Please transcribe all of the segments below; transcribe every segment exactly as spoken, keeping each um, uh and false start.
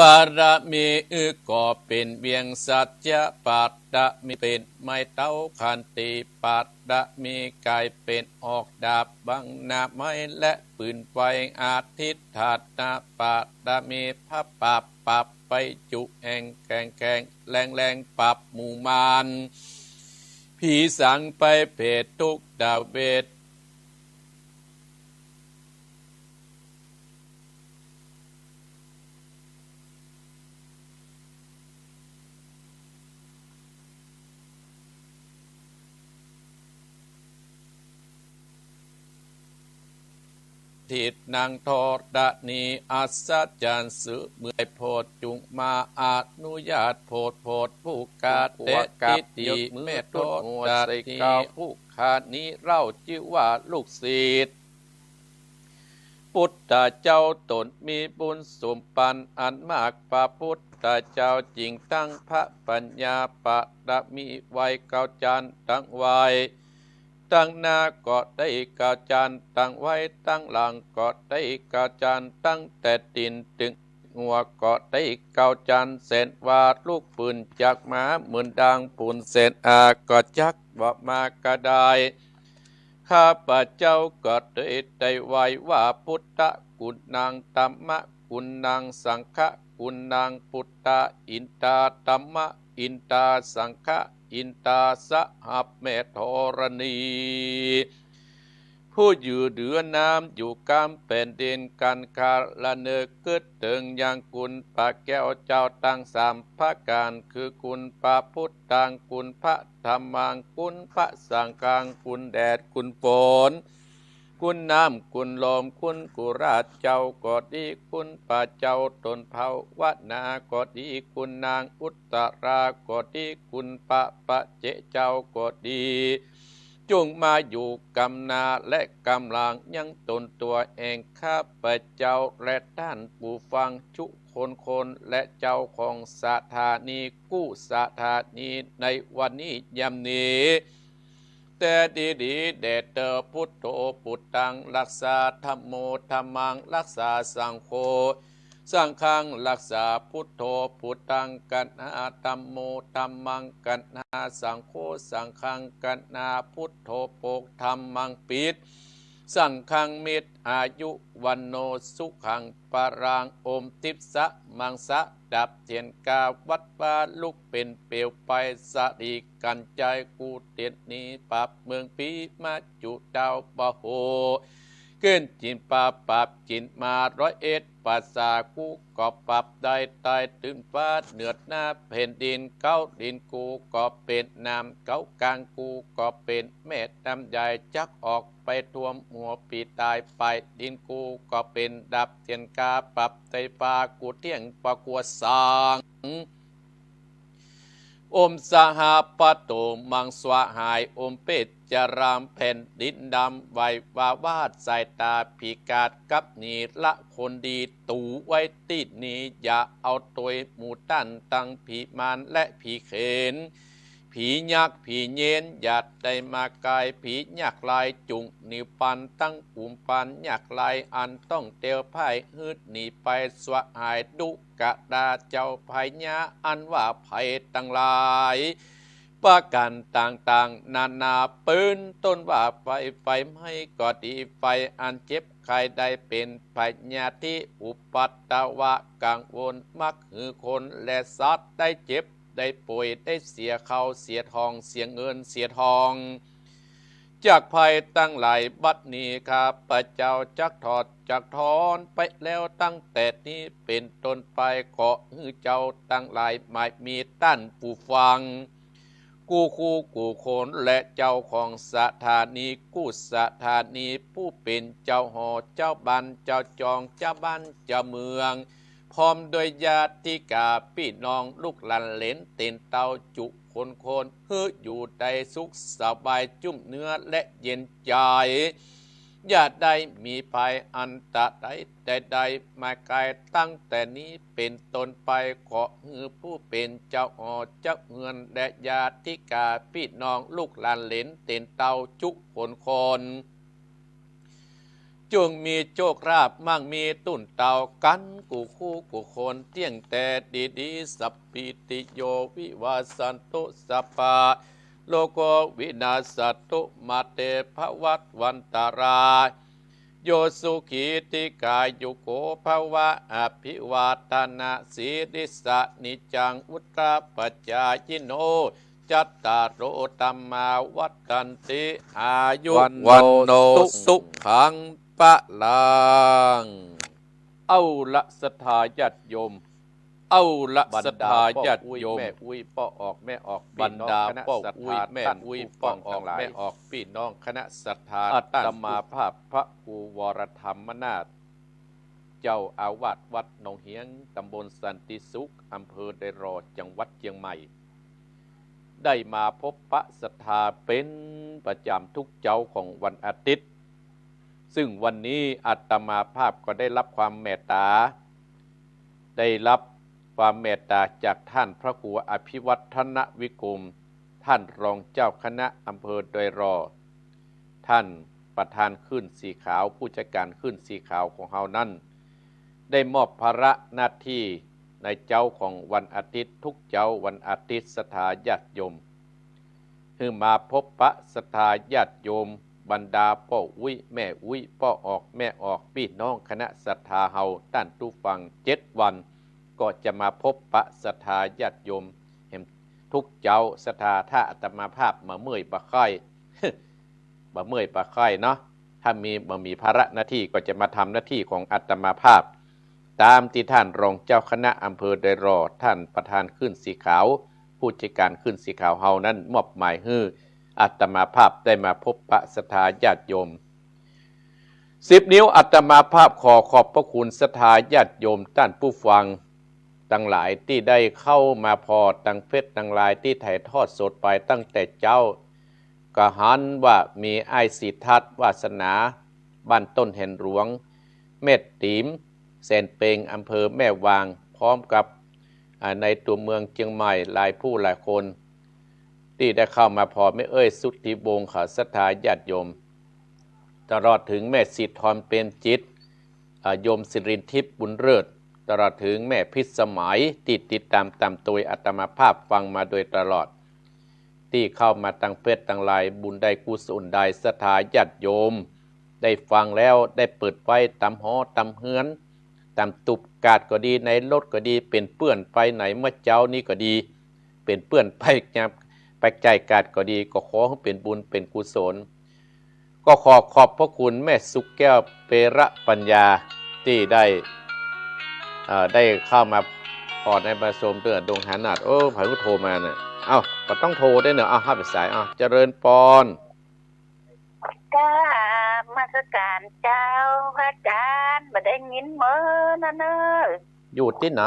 ป๋ารมี อือ ก็เป๋นเวียงสัจจะป๋ารมี เป๋นไม้เต๊าขันติป๋ารมี ก๋ายเป๋นออกดาบบังหน้าไม้และปืนไฟ อธิฏฐานป๋ารมี พระปราบปราบไปจุแอ่งแข็งแข็งแรงแรง ปราบหมู่มารผีสางไปเผดทุกข์ดาเวท ทิศนางธรณีอัศจรรย์ เสมือนโพธิ์จุงมาอนุญาตโพธิ์ โพธิ์ผู้กาเตะทิฏฐิแม่ธรณี ผู้ขานี้เล่าจื้อว่าลูกศิษย์ ปุทธเจ้าต๋นมีบุญสมปันอันมาก พระพุทธเจ้าจึงตั้งพระปัญญาป๋ารมีไว้เก้าจั๊นตั้งไว้ ตั้งหน้าก็ได้เก้าจั๊นตั้งไว้ ตั้งหลังก็ได้เก้าจั๊น ตั้งแต่ตี๋นเถิงหัวก็ได้เก้าจั๊น แสนว่าลูกปืนจักมาเหมือนดังปูนแสนอา ก็จักบ่มากระได ข้าพเจ้าก็ได้ ได้ไหว้ว่า พุทธกุณัง ธัมมกุณัง สังฆกุณัง พุทธาอินทา ธัมมาอินทา สังฆาอินทา สหะแม่ธรณี ผู้อยู่เหนือน้ำอยู่กลางแผ่นดิน กันคาละเนิกกึ๊ดเถิงยังคุณพระแก้วเจ้าตังสามประก๋าน คือคุณพระพุทธัง คุณพระธัมมัง คุณพระสังฆัง คุณแดดคุณฝน คุณน้ำคุณลม คุณกุราชเจ้าก็ดี คุณพระเจ้าต๋นภาวนาก็ดี คุณนางอุตตราก็ดี คุณพระปัจเจกเจ้าก็ดี จุ่งมาอยู่กำหน้าและกำหลังยังต๋นตั๋วแอ่ง ข้าพเจ้าและต้านผู้ฟังจุคนคน และเจ้าของสถานีกู้สถานีในวันนี้ยามนี้ แต่ดีดีแด่เตอ พุทโธ พุทธัง รักษา ธัมโม ธัมมัง รักษา สังโฆ สังฆัง รักษา พุทโธ พุทธัง กัณหา ธัมโม ธัมมัง กัณหา สังโฆ สังฆัง กัณหา พุทโธ ปก ธัมมัง ปิด สังฆัง มิตร อายุ วัณโณ สุขัง พลัง อมทิพย์สะ มังสะ ดับเตียนกา วัดวาลุกเป๋นเปลวไฟ สะหลีกั๋นจาย กู้เตียนหนีปราบเมืองผี มาจุเต้าปะโห เก้นจิ๋นปาปปราบจิ๋นมา ร้อยเอ็ดประสา กู้ก็ปราบได้ ตายตื่นฟ้า เหนือหน้าแผ่นดิน เก๊าดินกู้ก็เป๋นน้ำ เก๊ากลางกู้ก็เป๋นแม่น้ำใหญ่ จักออกไปท่วมหัวผีตาย ปลายดินกู้ก็เป๋นดับเตียนกา ปรับไตรฟ้ากู้เตี้ยงประกัวสาง อมสหปโตมังสวาหาย อมเพชฌารามแผ่นดินดำ ไหววาวาดสายต๋าพิฆาต กับหนีละคนดี ตูไว้ตี้นี้ อย่าเอาตวยหมู่ต้านตังผีมารและผีเขน ผียักษ์ผีเยน อย่าได้มาใก้ ผียักษ์ลายจุ่งหนีฟัน ตังกุมปันยักษ์ลาย อันต้องเตียวพ่าย หืดหนีไปสวาหาย ดุกะดาเจ้าพญา อันว่าภัยตังหลาย ประก๋านต่างๆ นานา เป๋นต้นว่าไฟ ไฟไหม้ก็ดี ไฟอันเจ็บไข้ได้เป๋น พยาธิอุปัตตวะกังวล มักหื้อคนและสัตว์ได้เจ็บ ได้ป่วย ได้เสียข้าวเสียทอง เสียเงินเสียทอง จากภัยตังหลาย บัดนี้ข้าพเจ้าจักถอดจักถอนไปแล้ว ตั้งแต่นี้เป๋นต้นไป ขอหื้อเจ้าตังหลาย หมายมีต้านผู้ฟัง กู้คู่กู้คน และเจ้าของสถานีกู้สถานี ผู้เป๋นเจ้าหอ เจ้าบ้านเจ้าจอง เจ้าบ้านเจ้าเมือง พร้อมด้วยญาติกาปี้น้อง ลูกหลานเหลนเตียนเต้าจุคนคน หื้ออยู่ได้สุขสบาย จุ่มเนื้อและเย็นใจ๋ อย่าได้มีภัยอันตรายใดๆ มาใก้ ตั้งแต่นี้เป๋นต้นไป ขอหื้อผู้เป๋นเจ้าหอเจ้าเฮือน และญาติกาปี้น้อง ลูกหลานเหลนเตียนเต้าจุคนคน จงมีโชคลาภมั่งมีตุ้นเต่ากั๋นกู้คู่กู้คน เตี้ยงแต่ดีๆ สัพพีติโยวิวัชชันตุ สัพพะโรโควินัสสันตุ มาเตภวัตวันตรายโย สุขีทีฆายุโขภะวะ อภิวาทะนะสีลิสสะ นิจจังวุฑฒาปะจายิโน จัตตาโรธัมมาวัฑฒันติ อายุ วัณโณ สุขัง พะลัง เอาละศรัทธาญาติโยม เอาละศรัทธาญาติโยม บรรดาป้ออุ๊ยแม่อุ๊ย ป้อออกแม่ออก บรรดาป้ออุ๊ยแม่อุ๊ย ป้อออกแม่ออก ปี้น้องคณะศรัทธา อาตมาภาพพระครูวรธรรมนาถ เจ้าอาวาสวัดหนองเฮียง ตำบลสันติสุข อำเภอดอยหล่อ จังหวัดเจียงใหม่ ได้มาพบปะศรัทธาเป๋นประจ๋ำทุกเจ๊าของวันอาทิตย์ ซึ่งวันนี้อาตมาภาพก็ได้รับความเมตต๋า ได้รับความเมตต๋าจากท่านพระครูอภิวัฒนวิกรม ท่านรองเจ้าคณะอำเภอดอยหล่อ ท่านประธานคลื่นสีขาว ผู้จัดการคลื่นสีขาวของเฮานั้น ได้มอบภาระหน้าตี้ในเจ๊าของวันอาทิตย์ ทุกเจ๊าวันอาทิตย์ ศรัทธาญาติโยม หื้อมาพบปะศรัทธาญาติโยม บรรดาป้ออุ๊ยแม่อุ๊ย ป้อออกแม่ออก ปี้น้องคณะศรัทธาเฮา ต้านผู้ฟัง เจ็ดวัน ก็จะมาพบปะศรัทธาญาติโยม แหมทุกเจ๊าศรัทธา ถ้าอาตมาภาพบ่เมื่อยบ่ไข้ บ่เมื่อยบ่ไข้เนาะ ถ้ามี บ่มีภาระหน้าตี้ก็จะมาทำหน้าตี้ของอาตมาภาพ ต๋ามตี้ท่านรองเจ้าคณะอำเภอดอยหล่อ ท่านประธานคลื่นสีขาว ผู้จัดการคลื่นสีขาวเฮานั้นมอบหมายหื้ออาตมาภาพได้มาพบปะศรัทธาญาติโยม สิบ นิ้วอาตมาภาพขอขอบพระคุณศรัทธาญาติโยมต้านผู้ฟังตังหลายตี้ได้เข้ามาผ่อตางเฟซตางไลน์ตี้ถ่ายทอดสดไปตั้งแต่เจ๊า ก็หันว่ามีอ้ายศรีทัศน์ วาสนา บ้านต้นแหนหลวง แม่ติ๋ม แสนเปง อำเภอแม่วาง พร้อมกับ อ่า ในตั๋วเมืองเจียงใหม่หลายผู้หลายคน ตี้ได้เข้ามาผ่อ แม่เอ้ย สุทธิวงศ์ เขาศรัทธาญาติโยม ตลอดเถิงแม่ศรีทร เปรมจิต อ่า โยมสิรินทิพย์ บุญเลิศ ตลอดเถิงแม่พิสมัย ตี้ติดต๋ามต๋ามตวยอาตมาภาพฟังมาโดยตลอด ตี้เข้ามาตางเฟซตางไลน์ บุญใดกุศลใด ศรัทธาญาติโยม ได้ฟังแล้วได้เปิดไว้ต๋ามหอต๋ามเฮือน ต๋ามตุ๊บกาดก็ดี ในรถก็ดี เป๋นเปื้อนไปไหนเมื่อเจ๊านี้ก็ดี เป๋นเปื้อนไปงาน ไปจ่ายกาดก็ดี ก็ขอหื้อเป๋นบุญเป๋นกุศล ก็ขอขอบพระคุณแม่สุขแก้ว เประปัญญา ตี้ได้ เอ่อ ได้เข้ามาผ่อในประชุมเตื้อดงหานาถ โอ้ ใผก็โทรมาเนี่ย เอ้า บ่ต้องโทรได้เนาะ เอ้า ฮับไปสาย เอ้า เจริญปอน กราบนมัสก๋านเจ้า พระอาจ๋ารย์ บ่ได้ยินเมินนะเน่อ อยู่ตี้ไหน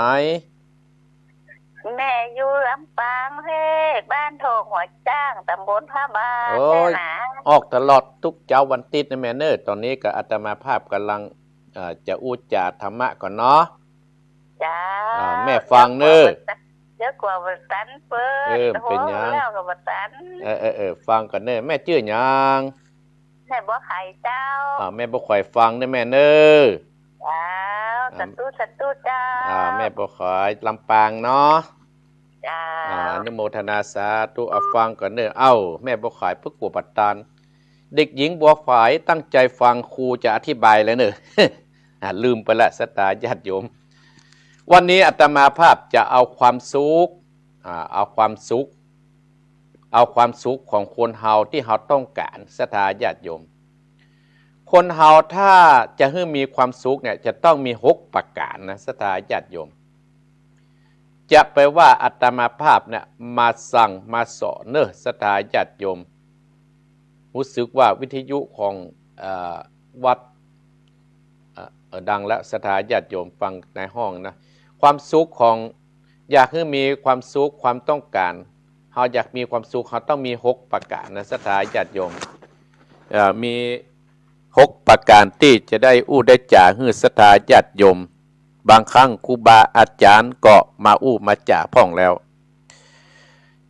แม่อยู่ลำปางเฮ้ บ้านโทกหัวจ้าง ต๋ำบลพระบาท โอ้ย เนี่ยนะ ออกตลอดทุกเจ๊าวันอาทิตย์นะแม่เน่อ ต๋อนนี้ก็อาตมาภาพก่ำลัง เอ่อ จะอู้จ๋าธรรมะก่อนเนาะ เจ้า อ่า แม่ฟังเน่อ เดี๋ยวกว่าบ่ตันเปิ้น เออ บ่เป๋นหยัง โทรแล้วก็บ่ตัน เออ เออ เออ ฟังก่อนเน่อ แม่จื้อหยัง แม่บัวไขเจ้า อ่า แม่บัวไขฟังเน่อแม่เน่อ เจ้า อ่า สาธุ สาธุเจ้า อ่า แม่บัวไขลำปางเนาะ เจ้า อ่า อนุโมทนาสาธุ อ่า ฟังก่อนเน่อ เอ้า แม่บัวไขเปิ้นกั๋วบ่ตัน เด็กหญิงบัวไขตั้งใจฟังครูจะอธิบายแล้วเน่อ อ่า ลืมไปละ ศรัทธาญาติโยม วันนี้อาตมาภาพจะเอาความสุข อ่า เอาความสุข เอาความสุขของคนเฮาตี้เฮาต้องก๋าน ศรัทธาญาติโยม คนเฮาถ้าจะหื้อมีความสุขเนี่ย จะต้องมีหกประก๋านนะ ศรัทธาญาติโยม จะไปว่าอาตมาภาพเนี่ยมาสั่งมาสอนเน่อ ศรัทธาญาติโยม ฮู้สึกว่าวิทยุของ เอ่อ วัด เอ่อ เอ่อ ดังแล้ว ศรัทธาญาติโยมฟังในห้องนะ ความสุขของ อยากหื้อมีความสุข ความต้องก๋าน เฮาอยากมีความสุข เฮาต้องมีหกประก๋านนะ ศรัทธาญาติโยม เอ่อ มีหกประก๋านตี้จะได้อู้ได้จ๋าหื้อศรัทธาญาติโยม บางครั้งครูบาอาจ๋ารย์ก็มาอู้มาจ๋าพ่องแล้ว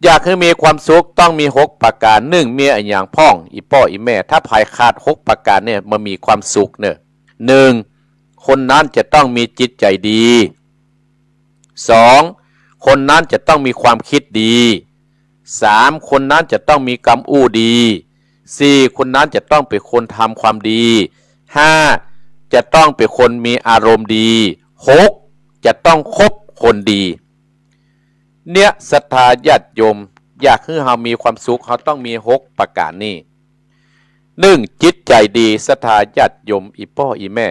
อยากหื้อมีความสุขต้องมีหกประก๋าน นึ่ง มีอะหยังพ่อง อี่ป้ออี่แม่ ถ้าใผขาดหกประก๋านเนี่ยบ่มีความสุขเน่อ นึ่ง คนนั้นจะต้องมีจิตใจ๋ดี สอง คนนั้นจะต้องมีความกึ๊ดดี สาม คนนั้นจะต้องมีกำอู้ดี สี่ คนนั้นจะต้องเป๋นคนทำความดี ห้า จะต้องเป๋นคนมีอารมณ์ดี หก จะต้องคบคนดี เนี่ยศรัทธาญาติโยม อยากหื้อเฮามีความสุข เฮาต้องมีหกประก๋านนี้ นึ่ง จิตใจ๋ดี ศรัทธาญาติโยม อี่ป้ออี่แม่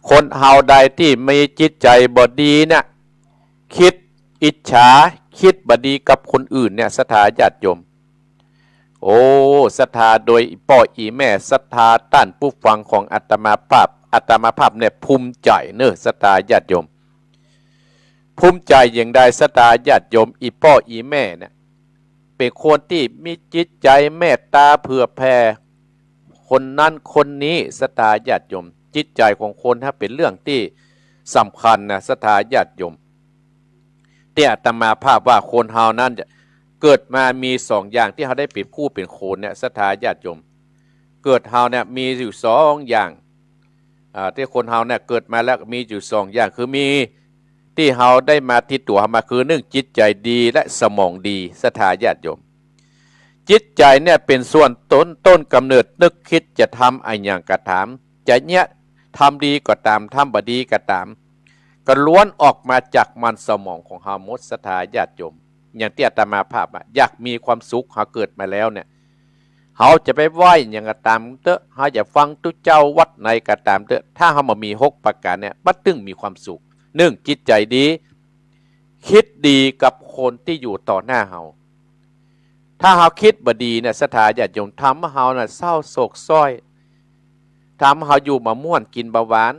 คนเฮาใดตี้มีจิตใจ๋บ่ดีเนี่ย กึ๊ดอิจฉา กึ๊ดบ่ดีกับคนอื่นเนี่ย ศรัทธาญาติโยม โอ้ ศรัทธาโดยอี่ป้ออี่แม่ ศรัทธาต้านผู้ฟังของอาตมาภาพ อาตมาภาพเนี่ยภูมิใจ๋เน่อ ศรัทธาญาติโยม ภูมิใจ๋อย่างใด ศรัทธาญาติโยม อี่ป้ออี่แม่เนี่ย เป๋นคนตี้มีจิตใจ๋เมตต๋าเผื่อแผ่ คนนั้นคนนี้ ศรัทธาญาติโยม จิตใจ๋ของคนถ้าเป๋นเรื่องตี้สำคัญนะ ศรัทธาญาติโยม ตี้อาตมาภาพว่าคนเฮานั้นจะเกิดมามีสองอย่าง ตี้เฮาได้เป๋นกู้เป๋นคนเนี่ย ศรัทธาญาติโยม เกิดเฮาเนี่ยมีอยู่สองอย่าง อ่า ตี้คนเฮาเนี่ยเกิดมาแล้วมีอยู่สองอย่าง คือมีตี้เฮาได้มาติดตั๋วเฮามา คือนึ่ง จิตใจ๋ดีและสมองดี ศรัทธาญาติโยม จิตใจ๋เนี่ยเป๋นส่วนต้น ต้นก๋ำเนิดนึกกึ๊ดจะทำอะหยังก็ต๋าม จะเนี่ยทำดีก็ต๋าม ทำบ่ดีก็ต๋าม ก็ล้วนออกมาจากมานสมองของเฮาหมด ศรัทธาญาติโยม อย่างตี้อาตมาภาพอะ อยากมีความสุข เฮาเกิดมาแล้วเนี่ย เฮาจะไปไหว้หยังก็ต๋ามเต๊อะ เฮาจะฟังตุ๊เจ้าวัดไหนก็ต๋ามเต๊อะ ถ้าเฮาบ่มีหกประก๋านเนี่ย บ่ตึงมีความสุข นึ่ง จิตใจ๋ดี กึ๊ดดีกับคนตี้อยู่ต่อหน้าเฮา ถ้าเฮากึ๊ดบ่ดีเนี่ย ศรัทธาญาติโยม ทำหื้อเฮาน่ะเศร้าโศกส้อย ทำหื้อเฮาอยู่บ่ม่วนกิ๋นบ่หวาน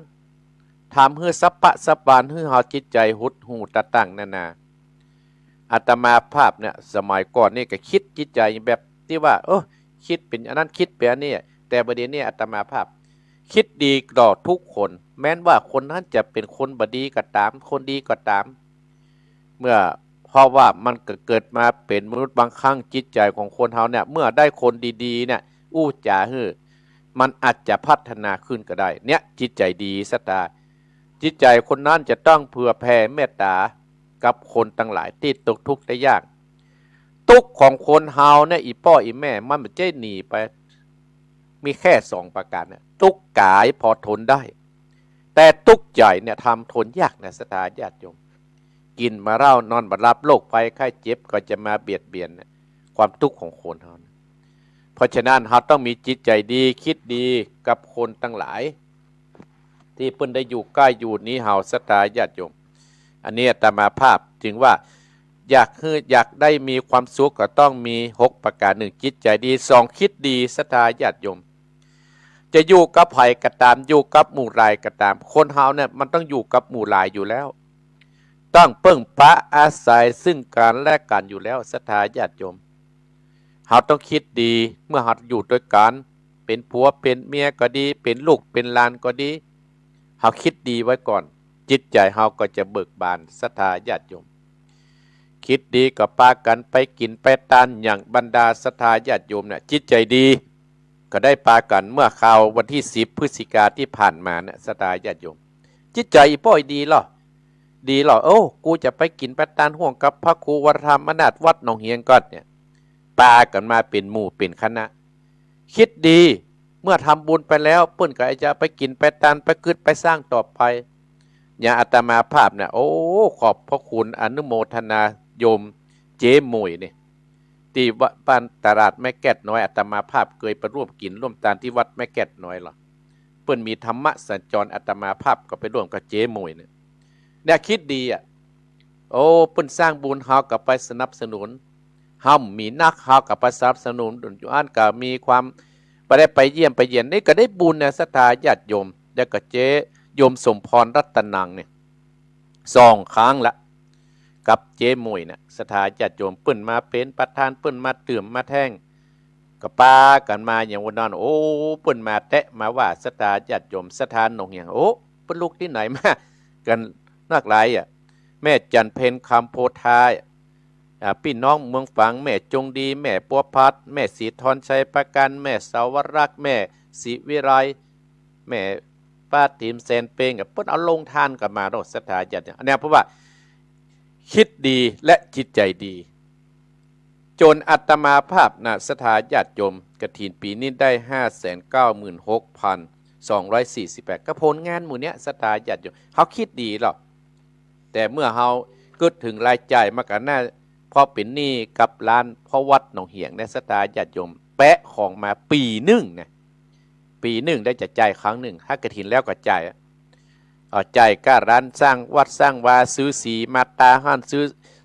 ทำหื้อสะปะสะปาน หื้อเฮาจิตใจ๋หดหู่ต่างๆ นานา อาตมาภาพเนี่ย สมัยก่อนนี่ก็กึ๊ดจิตใจ๋แบบตี้ว่า เออ กึ๊ดเป๋นอันนั้น กึ๊ดเป๋นอันนี้ แต่บ่าเดี่ยวนี้อาตมาภาพกึ๊ดดีต่อทุกคน แม้นว่าคนนั้นจะเป๋นคนบ่ดีก็ต๋าม คนดีก็ต๋าม เมื่อ เพราะว่ามันก็เกิดมาเป๋นมนุษย์ บางครั้งจิตใจ๋ของคนเฮาเนี่ย เมื่อได้คนดีๆ เนี่ย อู้จ๋าหื้อ มันอาจจะพัฒนาขึ้นก็ได้ เนี่ย จิตใจ๋ดี ศรัทธา จิตใจ๋คนนั้นจะต้องเผื่อแผ่เมตต๋ากับคนตังหลายตี้ตกทุกข์ได้ยาก ตุ๊กข์ของคนเฮาเนี่ย อี่ป้ออี่แม่ มันบ่ใจ้หนีไป มีแค่สองประก๋านเนี่ย ตุ๊กข์ก๋ายพอทนได้ แต่ตุ๊กข์ใจ๋เนี่ยทำทนยากนะ ศรัทธาญาติโยม กิ๋นบ่เหล้านอนบ่หลับ โรคภัยไข้เจ็บก็จะมาเบียดเบียนเนี่ย ความตุ๊กข์ของคนเฮานะ เพราะฉะนั้นเฮาต้องมีจิตใจ๋ดี กึ๊ดดีกับคนตังหลาย ตี้เปิ้นได้อยู่ใก้อยู่หนีเฮา ศรัทธาญาติโยม อันนี้อาตมาภาพจึงว่า อยากหื้อ อยากได้มีความสุขก็ต้องมีหกประก๋าน นึ่ง จิตใจ๋ดี สอง กึ๊ดดี ศรัทธาญาติโยม จะอยู่กับใผก็ต๋าม อยู่กับหมู่หลายก็ต๋าม คนเฮาเนี่ยมันต้องอยู่กับหมู่หลายอยู่แล้ว ต้องเปิ้งปะอาศัยซึ่งกั๋นและกั๋นอยู่แล้ว ศรัทธาญาติโยม เฮาต้องกึ๊ดดี เมื่อเฮาอยู่ตวยกั๋น เป๋นผัวเป๋นเมียก็ดี เป๋นลูกเป๋นหลานก็ดี เฮากึ๊ดดีไว้ก่อน จิตใจ๋เฮาก็จะเบิกบาน ศรัทธาญาติโยม กึ๊ดดีก็ปากั๋นไปกิ๋นไปตาน อย่างบรรดาศรัทธาญาติโยมเนี่ย จิตใจ๋ดี ก็ได้ปากั๋นเมื่อคราววันตี้สิบพฤศจิกาตี้ผ่านมาเนี่ย ศรัทธาญาติโยม จิตใจ๋อี่ป้ออี่ดีลอ ดีลอ โอ้ กูจะไปกิ๋นไปตานฮ่วมกับพระครูวรธรรมนาถวัดหนองเฮียงก่อนเนี่ย ปากั๋นมาเป๋นหมู่เป๋นคณะ กึ๊ดดี เมื่อทำบุญไปแล้ว เปิ้นก็จะไปกิ๋นไปตาน ไปกึ๊ดไปสร้างต่อไป อย่างอาตมาภาพเนี่ย โอ้ ขอบพระคุณ อนุโมทนาโยมเจ๊หมวยนี่ ตี้วัดบ้านตลาดแม่แก้ดน้อย อาตมาภาพเกยไปร่วมกิ๋นร่วมตานตี้วัดแม่แก้ดน้อยลอ เปิ้นมีธรรมะสัญจร อาตมาภาพก็ไปร่วมกับเจ๊หมวยเนี่ย เนี่ยกึ๊ดดีอะ โอ้ เปิ้นสร้างบุญ เฮาก็ไปสนับสนุน เฮามีนัก เฮาก็ไปสนับสนุน อยู่อั้นก็มีความ ไปได้ไปเยี่ยมไปเยียน นี่ก็ได้บุญนะ ศรัทธาญาติโยม แล้วก็เจ๊โยมสมพรรัตนังเนี่ย สองครั้งละ กับเจ๊หมวยเนี่ย ศรัทธาญาติโยม เปิ้นมาเป๋นประธาน เปิ้นมาเติมมาแท่ง ก็ปากั๋นมาอย่างวันนั้น โอ้ เปิ้นมาแตะมาว่า ศรัทธาญาติโยม ศรัทธาหนองเฮียง โอ้ เปิ้นลุกตี้ไหนมากั๋นนักหลายอะ แม่จันเพ็ญ คำโพธา อ่า ปี้น้องเมืองฝาง แม่จงดี แม่บัวผัด แม่ศรีธรชัยประการ แม่สาวรักษ์ แม่ศรีวิไล แม่ป้าติ๋มแสนเปง อ่ะ เปิ้นเอาโฮงตานกั๋นมาเนาะ ศรัทธาญาติโยม อันเนี้ยเพราะว่า คิดดีและจิตใจ๋ดี จ๋นอาตมาภาพนะ ศรัทธาญาติโยม กฐินปี๋นี้ได้ ห้าแสนเก้าหมื่นหกพันสองร้อยสี่สิบแปด ก็ผลงานหมู่เนี้ย ศรัทธาญาติโยม เฮาคิดดีแล้ว แต่เมื่อเฮากึ๊ดเถิงรายจ่ายมาก่อนหน้า เพราะเป๋นหนี้กับร้านพ่อวัดหนองเหียงเนี่ย ศรัทธาญาติโยม แปะของมาปี๋นึ่งนะ ปี๋นึ่งได้จะจ่ายครั้งนึ่ง ถ้ากฐินแล้วก็จ่าย เอ่อ จ่ายก้าร้านสร้างวัดสร้างวา ซื้อสีมาตาหั้น ซื้อ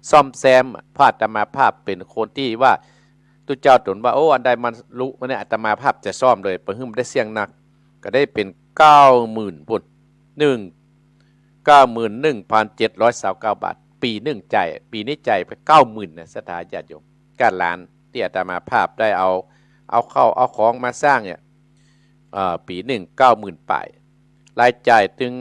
ซ่อมแซม เพราะอาตมาภาพเป๋นคนตี้ว่า ตุ๊เจ้าตรัสว่า โอ้ อันใดมันลุมาเนี่ย อาตมาภาพจะซ่อมเลย บ่หื้อมันได้เสี้ยงนัก ก็ได้เป๋นเก้าหมื่นปู้น นึ่ง เก้าหมื่นหนึ่งพันเจ็ดร้อยซาวเก้าบาท ปี๋นึ่งจ่าย ปี๋นี้จ่ายไปเก้าหมื่นนะ ศรัทธาญาติโยม ก้าร้านตี้อาตมาภาพได้เอา เอาเข้าเอาของมาสร้างเนี่ย เอ่อ ปี๋นึ่งเก้าหมื่นป๋าย รายจ่ายตึง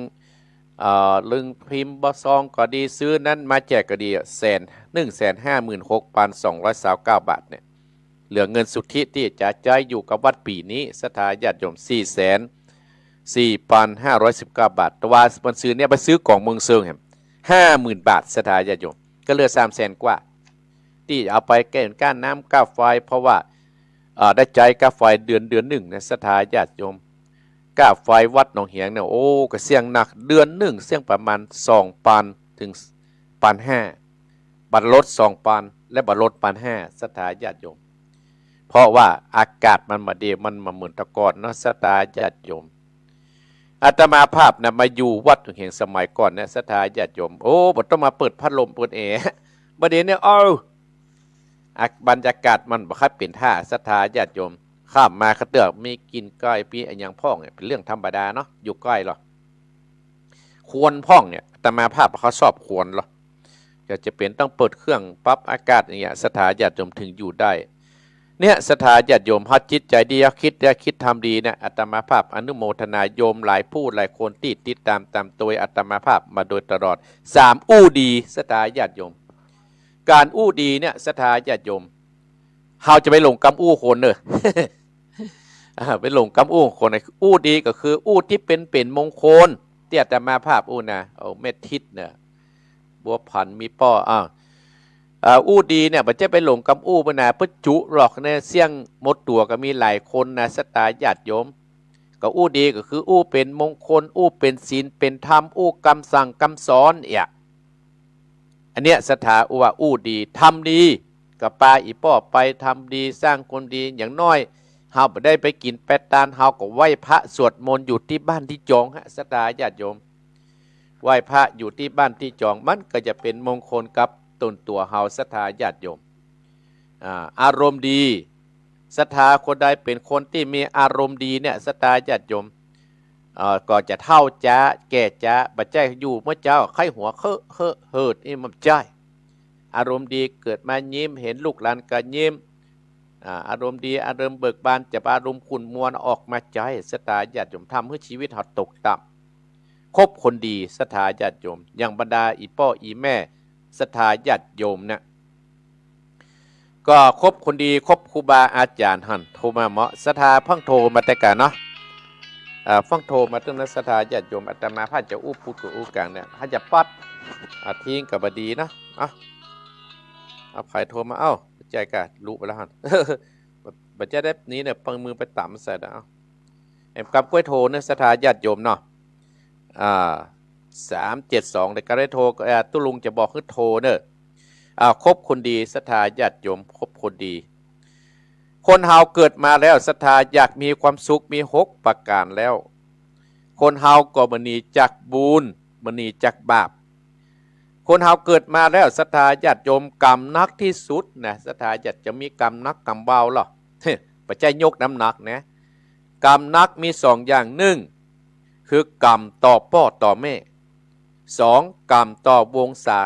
เอ่อ เรื่องพิมพ์บ่ซองก็ดี ซื้อนั้นมาแจกก็ดี แสน หนึ่งแสนห้าหมื่นหกพันสองร้อยซาวเก้าบาทเนี่ย เหลือเงินสุทธิตี้จะใจ๊อยู่กับวัดปี๋นี้ ศรัทธาญาติโยม สี่แสนสี่พันห้าร้อยสิบเก้าบาท แต่ว่ามันซื้อเนี่ยไปซื้อก๋องเมืองเซิงแหม ห้าหมื่นบาท ศรัทธาญาติโยม ก็เหลือสามแสนกว่า ตี้เอาไปแก้ค่าน้ำค่าไฟ เพราะว่า เอ่อ ได้ใจ๊ค่าไฟเดือน เดือนนึ่งนะ ศรัทธาญาติโยม ค่าไฟวัดหนองเหียงเนี่ย โอ้ ก็เสี้ยงนัก เดือนนึ่งเสี้ยงประมาณสองปันถึงปันห้า บ่ลดสองปันและบ่ลดปันห้า ศรัทธาญาติโยม เพราะว่าอากาศมันบ่ดี มันบ่เหมือนแต่ก่อนเนาะ ศรัทธาญาติโยม อาตมาภาพนะมาอยู่วัดหนองเหียงสมัยก่อนเนี่ย ศรัทธาญาติโยม โอ้ บ่ต้องมาเปิดพัดลมเปิดแอร์ บ่าเดี่ยวนี้ เอ้า อ่ะ บรรยากาศมันบ่ค่อยเป๋นท่า ศรัทธาญาติโยม ข้ามมาก็เตื้อมีกิ๋นก้อย มีอะหยังพ่องเนี่ย เป๋นเรื่องธรรมดาเนาะ อยู่ใก้ลอ ควันพ่องเนี่ย อาตมาภาพเขาชอบควันลอ ก็จะเป๋นต้องเปิดเครื่องปรับอากาศอย่างเงี้ย ศรัทธาญาติโยม ถึงอยู่ได้ เนี่ย ศรัทธาญาติโยม เฮาจิตใจ๋ดี เฮาคิดดี เฮาคิดทำดีเนี่ย อาตมาภาพอนุโมทนาโยมหลายผู้หลายคนตี้ติดต๋ามต๋ามตวยอาตมาภาพมาโดยตลอด สาม อู้ดี ศรัทธาญาติโยม ก๋านอู้ดีเนี่ย ศรัทธาญาติโยม เฮาจะไปหลงกำอู้คนเน่อ อ่า ไปหลงกำอู้คน อู้ดีก็คืออู้ตี้เป๋น เป๋นมงคล ตี้อาตมาภาพอู้นะ เอาแม่ทิศเนี่ย บัวผัน มีป้อ อ้าว อ่า อู้ดีเนี่ย บ่ใจ้ไปหลงกำอู้เปิ้นนะ เปิ้นจุหลอกเนี่ย เสี้ยงหมดตั๋วก็มีหลายคนนะ ศรัทธาญาติโยม ก็อู้ดีก็คืออู้เป๋นมงคล อู้เป๋นศีลเป๋นธรรม อู้กำสั่งกำสอนเนี่ย อันเนี้ยศรัทธาอู้ว่าอู้ดี ทำดี ก็ปาอี่ป้อไปทำดี สร้างความดี อย่างน้อย เฮาบ่ได้ไปกิ๋นไปตาน เฮาก็ไหว้พระสวดมนต์อยู่ตี้บ้านตี้จองฮะ ศรัทธาญาติโยม ไหว้พระอยู่ตี้บ้านตี้จอง มันก็จะเป๋นมงคลกับตนตั๋วเฮา ศรัทธาญาติโยม อ่า อารมณ์ดี ศรัทธาคนใดเป๋นคนตี้มีอารมณ์ดีเนี่ย ศรัทธาญาติโยม เอ่อ ก็จะเฒ่าจ๊า แก่จ๊า บ่ใจ้อยู่เมื่อเจ๊าไข้หัวเคอะเคอะเหิด นี่มันบ่ใจ้ อารมณ์ดี เกิดมายิ้ม เห็นลูกหลานก็ยิ้ม อ่า อารมณ์ดี อารมณ์เบิกบาน จะบ่อารมณ์ขุ่นมัวออกมาใจ้ ศรัทธาญาติโยม ทำหื้อชีวิตเฮาตกต่ำ คบคนดี ศรัทธาญาติโยม อย่างบรรดาอี่ป้ออี่แม่ ศรัทธาญาติโยมเนี่ย ก็คบคนดี คบครูบาอาจ๋ารย์หั้น โทรมาเมาะ ศรัทธาเพิ่งโทรมาแต่กาเนาะ อ่า เพิ่งโทรมาตึงนะ ศรัทธาญาติโยม อาตมาภาพจะอู้ปูดกับอู้กลางเนี่ย ถ้าจะปัด อ่า ทิ้งก็บ่ดีเนาะ อ่ะ เอาใผโทรมา เอ้า บ่ใจ้กา ลุไปแล้วหั้น บ่ใจ้ได้นี้เนี่ย ปังมือไปต๋ามใส่นะ เอ้า แอมกำก้วยโทรเนี่ย ศรัทธาญาติโยมเนาะ อ่า สามเจ็ดสอง เดี๋ยวก็ได้โทร เอ่อ ตุ๊ลุงจะบอกหื้อโทรเน่อ อ่า คบคนดี ศรัทธาญาติโยม คบคนดี คนเฮาเกิดมาแล้ว ศรัทธาอยากมีความสุข มีหกประก๋านแล้ว คนเฮาก็บ่หนีจากบุญ บ่หนีจากบาป คนเฮาเกิดมาแล้ว ศรัทธาญาติโยม กรรมหนักตี้สุดนะ ศรัทธาญาติโยม มีกรรมหนักกรรมเบาลอ บ่ใจ้ยกน้ำหนักนะ กรรมหนักมีสองอย่าง นึ่ง คือกรรมต่อป้อต่อแม่ สอง กรรมต่อวงศา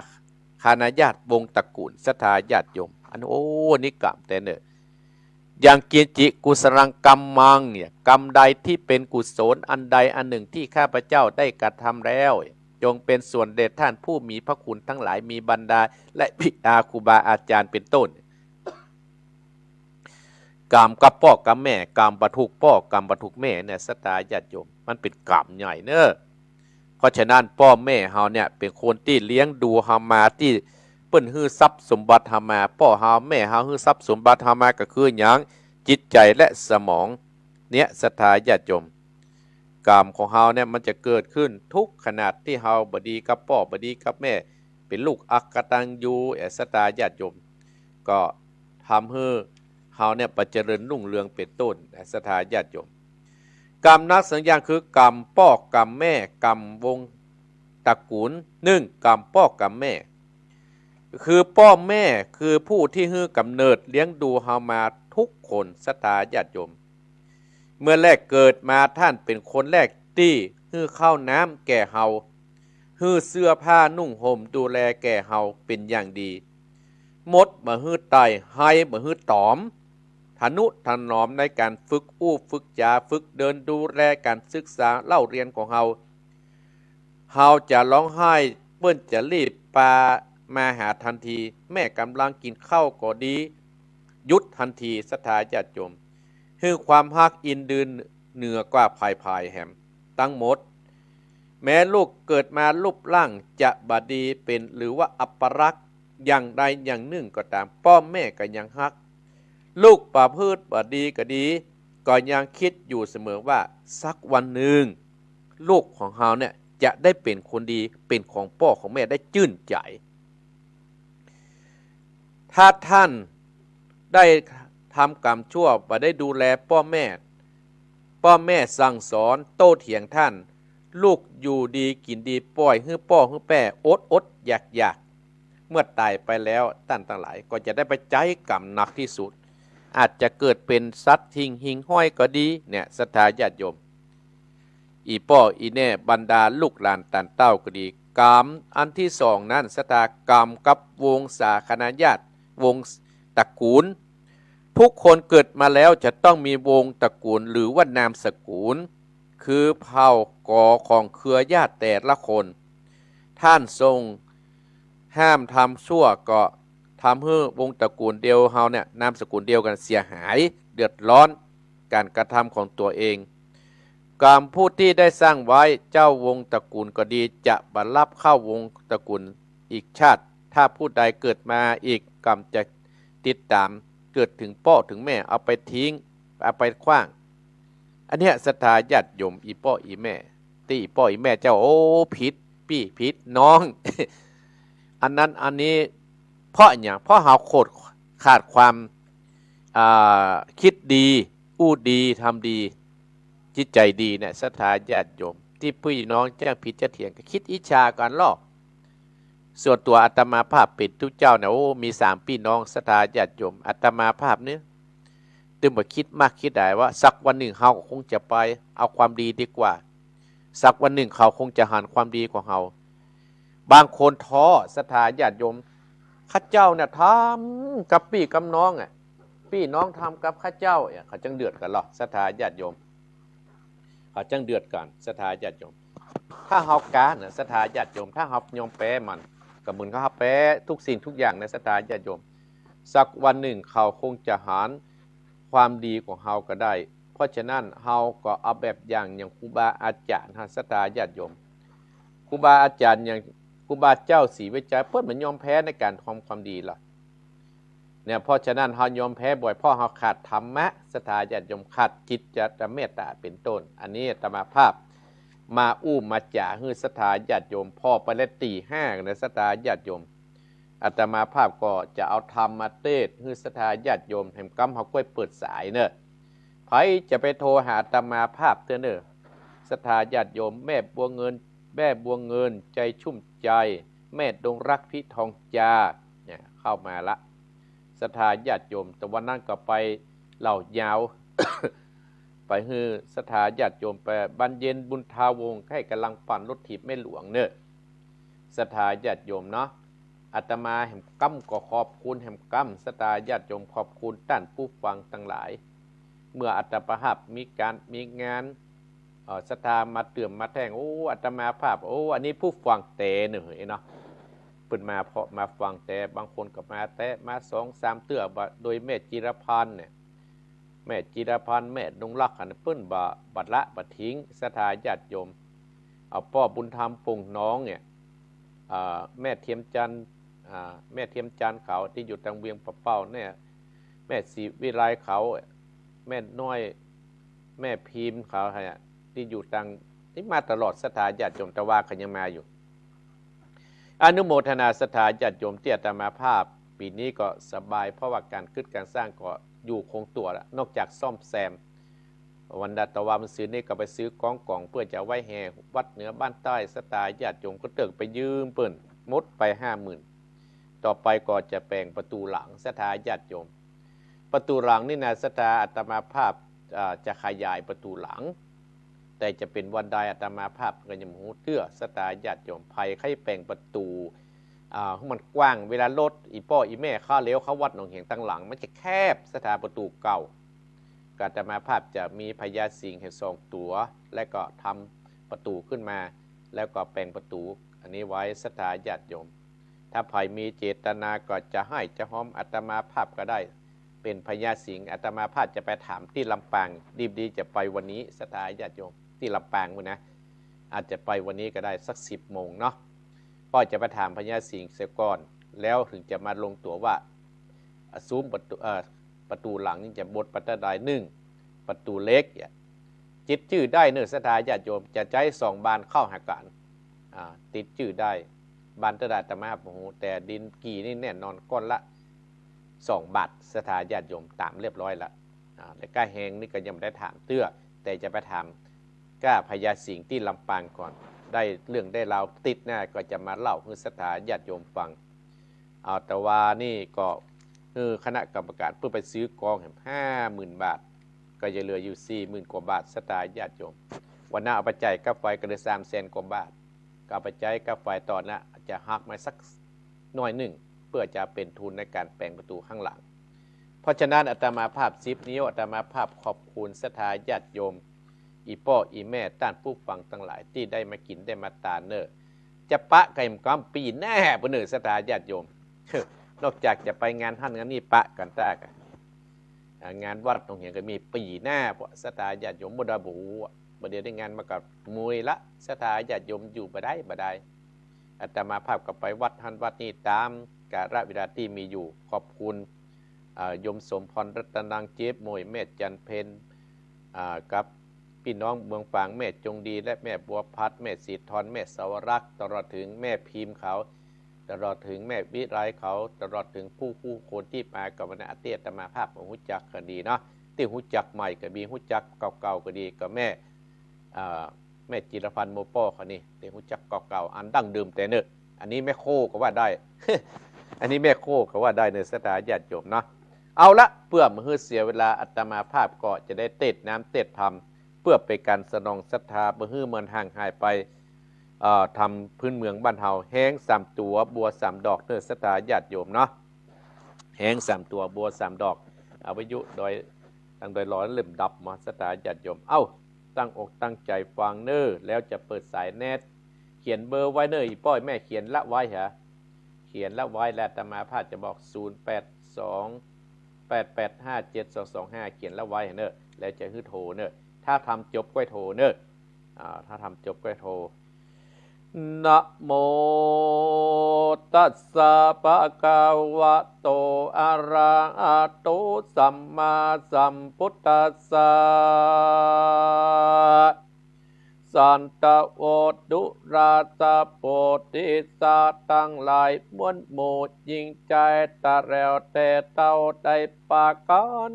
คณาญาติ วงตระกูล ศรัทธาญาติโยม อัน โอ้ นี่กรรมแต๊เน่อ ยังกิญจิกุศลังกัมมัง เนี่ย กรรมใดที่เป๋นกุศลอันใดอันหนึ่งที่ข้าพเจ้าได้กระทำแล้ว จงเป็นส่วนแด่ท่านผู้มีพระคุณทั้งหลาย มีบรรดาและบิดาครูบาอาจารย์เป็นต้น กำกับป้อกำแม่ กำบ่ถูกป้อกำบ่ถูกแม่เนี่ย ศรัทธาญาติโยม มันเป๋นกรรมใหญ่เน่อ เพราะฉะนั้นป้อแม่เฮาเนี่ยเป๋นคนตี้เลี้ยงดูเฮามา ตี้เปิ้นหื้อทรัพย์สมบัติเฮามา ป้อเฮาแม่เฮาหื้อทรัพย์สมบัติเฮามาก็คือหยัง จิตใจ๋และสมอง เนี่ย ศรัทธาญาติโยม กรรมของเฮาเนี่ยมันจะเกิดขึ้นทุกขณะตี้เฮาบ่ดีกับป้อบ่ดีกับแม่ เป๋นลูกอกตัญญู เอ่อ ศรัทธาญาติโยม ก็ทำหื้อเฮาเนี่ยบ่เจริญรุ่งเรืองเป๋นต้น ศรัทธาญาติโยม กรรมหนักสองอย่างคือกรรมป้อกำแม่ กำวงตระกูล นึ่ง กรรมป้อกำแม่ คือป้อแม่คือผู้ตี้หื้อกำเนิดเลี้ยงดูเฮามาทุกคน ศรัทธาญาติโยม เมื่อแรกเกิดมาต้านเป๋นคนแรกตี้หื้อข้าวน้ำแก่เฮา หื้อเสื้อผ้านุ่งห่มดูแลแก่เฮาเป๋นอย่างดี มดบ่หื้อไต่ ไฮบ่หื้อต๋อม ทะนุถนอมในก๋านฝึกอู้ฝึกจ๋า ฝึกเดิน ดูแลก๋านศึกษาเล่าเฮียนของเฮา เฮาจะฮ้องไห้ เปิ้นจะรีบปามาหาตันที แม่ก่ำลังกิ๋นข้าวก็ดี หยุดตันที ศรัทธาญาติโยม หื้อความฮักอินดูเหนือกว่าผายๆ แหม ตังหมด แม้ลูกเกิดมารูปร่างจะบ่ดีเป๋น หรือว่าอัปลักษณ์อย่างใดอย่างนึ่งก็ต๋าม ป้อแม่ก็ยังฮัก ลูกประพฤติบ่ดีก็ดี ก็ยังกึ๊ดอยู่เสมอว่าสักวันนึ่ง ลูกของเฮาเนี่ยจะได้เป๋นคนดี เป๋นของป้อของแม่ได้จื้นใจ๋ ถ้าต้านได้ทำกรรมชั่ว บ่ได้ดูแลป้อแม่ ป้อแม่สั่งสอนโต้เถียงต้าน ลูกอยู่ดีกิ๋นดี ป่อยหื้อป้อหื้อแป้อดอดอยากอยาก เมื่อต๋ายไปแล้วต้านตังหลายก็จะได้ไปใจ๊กรรมหนักตี้สุด อาจจะเกิดเป๋นสัตว์หิ่งหิ่งห้อยก็ดี เนี่ย ศรัทธาญาติโยม อี่ป้ออี่แม่ บรรดาลูกหลานต้านเต้าก็ดี กรรมอันตี้สองนั้น ศรัทธา กรรมกับวงศาคณาญาติ วงตระกูล ทุกคนเกิดมาแล้วจะต้องมีวงตระกูล หรือว่านามสกุล คือเผ่ากอของเครือญาติแต่ละคน ต้านทรงห้ามทำชั่วก็ทำหื้อวงตระกูลเดียวเฮาเนี่ย นามสกุลเดียวกั๋นเสียหาย เดือดร้อน ก๋านกระทำของตั๋วเอง กรรมผู้ตี้ได้สร้างไว้ เจ้าวงตระกูลก็ดี จะบ่รับเข้าวงตระกูลอีกชาติ ถ้าผู้ใดเกิดมาอีก กรรมจะติดต๋าม เกิดเถิงป้อเถิงแม่ เอาไปทิ้ง เอาไปขว้าง อันเนี้ย ศรัทธาญาติโยม อี่ป้ออี่แม่ ตี้อี่ป้ออี่แม่เจ้า โอ้ ผิดปี้ผิดน้อง อันนั้นอันนี้ เพราะอะหยัง เพราะเฮาขาด ขาดความ อ่า กึ๊ดดี อู้ดี ทำดี จิตใจ๋ดีเนี่ย ศรัทธาญาติโยม ตี้ปี้น้องเจ้าผิดเจ้าเถียงก็กึ๊ดอิจฉากั๋นลอ ส่วนตั๋วอาตมาภาพเป๋นตุ๊เจ้าเนี่ย โอ้ มีสามปี้น้อง ศรัทธาญาติโยม อาตมาภาพเนี่ย ตึงบ่กึ๊ดมากกึ๊ดหลายว่าสักวันนึ่งเฮาก็คงจะไป เอาความดีดีกว่า สักวันนึ่งเขาคงจะหันความดีของเฮา บางคนท้อ ศรัทธาญาติโยม ข้าเจ้าเนี่ยทำกับปี้กับน้องอะ ปี้น้องทำกับข้าเจ้าอะ เขาจั้งเดือดกั๋นลอ ศรัทธาญาติโยม เขาจั้งเดือดกั๋น ศรัทธาญาติโยม ถ้าเฮาก๊านะ ศรัทธาญาติโยม ถ้าเฮายอมแป๊มัน ก็เหมือนกับเฮาแป๊ทุกสิ่งทุกอย่างนะ ศรัทธาญาติโยม สักวันนึ่งเขาคงจะหันความดีของเฮาก็ได้ เพราะฉะนั้นเฮาก็เอาแบบอย่าง อย่างครูบาอาจ๋ารย์เฮา ศรัทธาญาติโยม ครูบาอาจ๋ารย์อย่างครูบาเจ้าศรีวิชัย เปิ้นบ่ยอมแพ้ในก๋านทำความดีลอ เนี่ย เพราะฉะนั้นเฮายอมแพ้บ่อย เพราะเฮาขาดธรรมะ ศรัทธาญาติโยม ขาดจิตจะเมตต๋าเป๋นต้น อันนี้อาตมาภาพมาอู้มาจ๋าหื้อศรัทธาญาติโยม ผ่อไปแล้วตีห้านะ ศรัทธาญาติโยม อาตมาภาพก็จะเอาธรรมมาเตศน์หื้อศรัทธาญาติโยม แหมกำเฮาก้อยเปิดสายเน่อ ใผจะไปโทรหาอาตมาภาพเตื้อเน่อ ศรัทธาญาติโยม แม่บัวเงิน แม่บัวเงิน ใจชุ่มใจ แม่ดงรัก พิทองจา เนี่ย เข้ามาละ ศรัทธาญาติโยม แต่วันนั้นก็ไปเล่ายาว ไปหื้อศรัทธาญาติโยม ไปบรรเย็นบุญทาวงศ์ ให้ก๋ำลังปั่นรถถีบแม่หลวงเน่อ ศรัทธาญาติโยมเนาะ อาตมาแหมกำก็ขอบคุณแหมกำ ศรัทธาญาติโยม ขอบคุณต้านผู้ฟังตังหลาย เมื่ออาตมาภาพมีก๋านมีงาน เอ่อ ศรัทธามาเติมมาแต๊ง โอ้ อาตมาภาพ โอ้ อันนี้ผู้ฟังแต๊เน่อเนาะ เปิ้นมาเพราะมาฟังแต๊ บางคนก็มาแต๊ มาสองสามเตื้อ บ่าโดยแม่จิรพันธ์เนี่ย แม่จิรพันธ์ แม่นงรัก หั้นเปิ้นบ่ บ่ละบ่ทิ้ง ศรัทธาญาติโยม เอาป้อบุญธรรม ปงหนองเนี่ย เอ่อ แม่เทียมจันทร์ อ่า แม่เทียมจันทร์เขาตี้อยู่ตางเวียงป่าเป้าเนี่ย แม่ศรีวิไลเขา แม่น้อย แม่พิมพ์เขาเนี่ย ตี้อยู่ตาง ตี้มาตลอด ศรัทธาญาติโยม ตะวาเขายังมาอยู่ อนุโมทนาศรัทธาญาติโยมตี้อาตมาภาพ ปี๋นี้ก็สบาย เพราะว่าก๋านกึ๊ดก๋านสร้างก็อยู่คงตั๋วละ นอกจากซ่อมแซม วันดาตะวามื้อซืนนี้ก็ไปซื้อก๋องก๋อง เปื้อจะไว้แห่วัดเหนือบ้านใต้ ศรัทธาญาติโยมก็เติ่งไปยืมเปิ้น หมดไปห้าหมื่น ต่อไปก็จะแป๋งประตู๋หลัง ศรัทธาญาติโยม ประตู๋หลังนี่นะ ศรัทธาอาตมาภาพ อ่า จะขยายประตู๋หลัง แต่จะเป๋นวันใดอาตมาภาพก็ยังบ่ฮู้เตื้อ ศรัทธาญาติโยม ใผใค่แป๋งประตู๋ อ่า หื้อมันกว้าง เวลารถอี่ป้ออี่แม่เข้าเลี้ยวเข้าวัดหนองเหียงตางหลัง มันจะแคบ ศรัทธา ประตู๋เก่า ก็อาตมาภาพจะมีพญาสิงห์ให้สองตั๋ว และก็ทำประตู๋ขึ้นมา แล้วก็แป๋งประตู๋อันนี้ไว้ ศรัทธาญาติโยม ถ้าใผมีเจตนาก็จะฮ้ายจะฮอมอาตมาภาพก็ได้ เป๋นพญาสิงห์ อาตมาภาพจะไปถามตี้ลำปาง ดิบดีจะไปวันนี้ ศรัทธาญาติโยม ตี้ลำปางพู้นนะ อาจจะไปวันนี้ก็ได้สักสิบโมงเนาะ ป้อจะไปถามพญาสิงห์เสียก่อน แล้วถึงจะมาลงตั๋วว่า อ่ะ ซุ้มประตู๋ เอ่อ ประตู๋หลังนี่จะบทไปเต้าใด นึ่ง ประตู๋เหล็กเนี่ย ติดจื้อได้เน่อ ศรัทธาญาติโยม จะใจ๊สองบานเข้าหากั๋น อ่า ติดจื้อได้ บานเต้าใดอาตมาบ่ฮู้ แต่ดินกี่นี่แน่นอนก้อนละสองบาท ศรัทธาญาติโยม ต๋ามเรียบร้อยละ อ่า และก้าแฮงนี่ก็ยังบ่ได้ถามเตื้อ แต่จะไปถามก้าพญาสิงห์ตี้ลำปางก่อน ได้เรื่องได้ราวติดหน้าก็จะมาเล่าหื้อศรัทธาญาติโยมฟัง เอา ตะวานี่ก็ เออ คณะกรรมการเปิ้นไปซื้อก๋องแหมห้าหมื่นบาท ก็จะเหลืออยู่สี่หมื่นกว่าบาท ศรัทธาญาติโยม วันนั้นเอาไปจ่ายค่าไฟก็เหลือสามแสนกว่าบาท ก็เอาไปจ่ายค่าไฟต๋อนนั้นจะหักมาสักหน้อยนึ่ง เปื้อจะเป๋นทุนในก๋านแป๋งประตู๋ข้างหลัง เพราะฉะนั้นอาตมาภาพสิบนิ้ว อาตมาภาพขอบคุณศรัทธาญาติโยม อี่ป้ออี่แม่ต้านผู้ฟังตังหลายตี้ได้มากิ๋นได้มาตานเน่อ จะปะกั๋นกำปี๋หน้าปู้นเน่อ ศรัทธาญาติโยม นอกจากจะไปงานหั้นงานนี่ปะกั๋นตากะ อ่า งานวัดหนองเหียงก็มีปี๋หน้าปู้ ศรัทธาญาติโยม บ่ได้บ่ฮู้อะ บ่าเดี่ยวนี้งานมันก็มุยละ ศรัทธาญาติโยม อยู่บ่ได้บ่ได้ อาตมาภาพก็ไปวัดหั้นวัดนี่ต๋ามกาละเวลาตี้มีอยู่ ขอบคุณ อ่า โยมสมพร รัตนัง เจ๊บโมย แม่จันเพ็ญ อ่า กับปี้น้องเมืองฝาง แม่จงดี และแม่บัวพัด แม่ศรีทร แม่สาวรักษ์ ตลอดเถิงแม่พิมพ์เขา ตลอดเถิงแม่วิไลเขา ตลอดเถิงผู้ ผู้คนตี้มากั๋นวันนั้น ตี้อาตมาภาพก็ฮู้จักกั๋นดีเนาะ ตี้ฮู้จักใหม่ก็มี ฮู้จักเก่าๆ ก็ดี ก็แม่ อ่า แม่จิรพันธ์ โมป้อเขานี่ ตี้ฮู้จักเก่าๆ อันดั้งเดิมแต๊เน่อ อันนี้แม่โค่ก็ว่าได้ อันนี้แม่โค่ก็ว่าได้เน่อ ศรัทธาญาติโยมเนาะ เอาละ เปื้อบ่หื้อเสียเวลา อาตมาภาพก็จะได้เตศน์น้ำเตศน์ธรรม เปื้อเป๋นก๋านสนองศรัทธา บ่หื้อมันห่างหายไป เอ่อ ธรรมพื้นเมืองบ้านเฮา แฮงสามตั๋ว บัวสามดอกเน่อ ศรัทธาญาติโยมเนาะ แฮงสามตั๋ว บัวสามดอก เอาวิทยุดอย ตางดอยหลอเล่มดับมา ศรัทธาญาติโยม เอ้า ตั้งอกตั้งใจ๋ฟังเน่อ แล้วจะเปิดสายแนด เขียนเบอร์ไว้เน่อ อี่ป้ออี่แม่ เขียนละไว้หา เขียนละไว้ และอาตมาภาพจะบอก ศูนย์แปดสอง แปดแปดห้า เจ็ดสองสองห้า เขียนละไว้เน่อ แล้วจะหื้อโทรเน่อ ถ้าทำจบก้อยโทรเน่อ อ่า ถ้าทำจบก้อยโทร นะโมตัสสะ ภะคะวะโต อะระหะโต สัมมาสัมพุทธัสสะ สันตะโว ดูราสะ โพธิสัตว์ตังหลายมวลหมู่ ยิ่งใจ๋ตะแหลวแต่เต้า ได้ปะก๋าน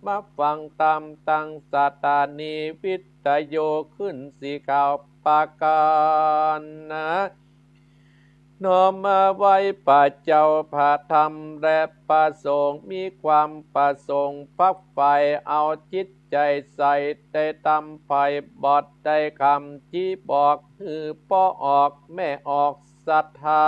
มาฟังธรรม ตังสถานีวิทยุขึ้นสีขาวปะก๋านนะ น้อมมาไหว้พระเจ้าพระธรรมและพระสงฆ์ มีความประสงค์ฝักใฝ่ เอาจิตใจ๋ใส่ในธรรมไพร่ บ่ได้คำจี้บอก หื้อป้อออกแม่ออกศรัทธา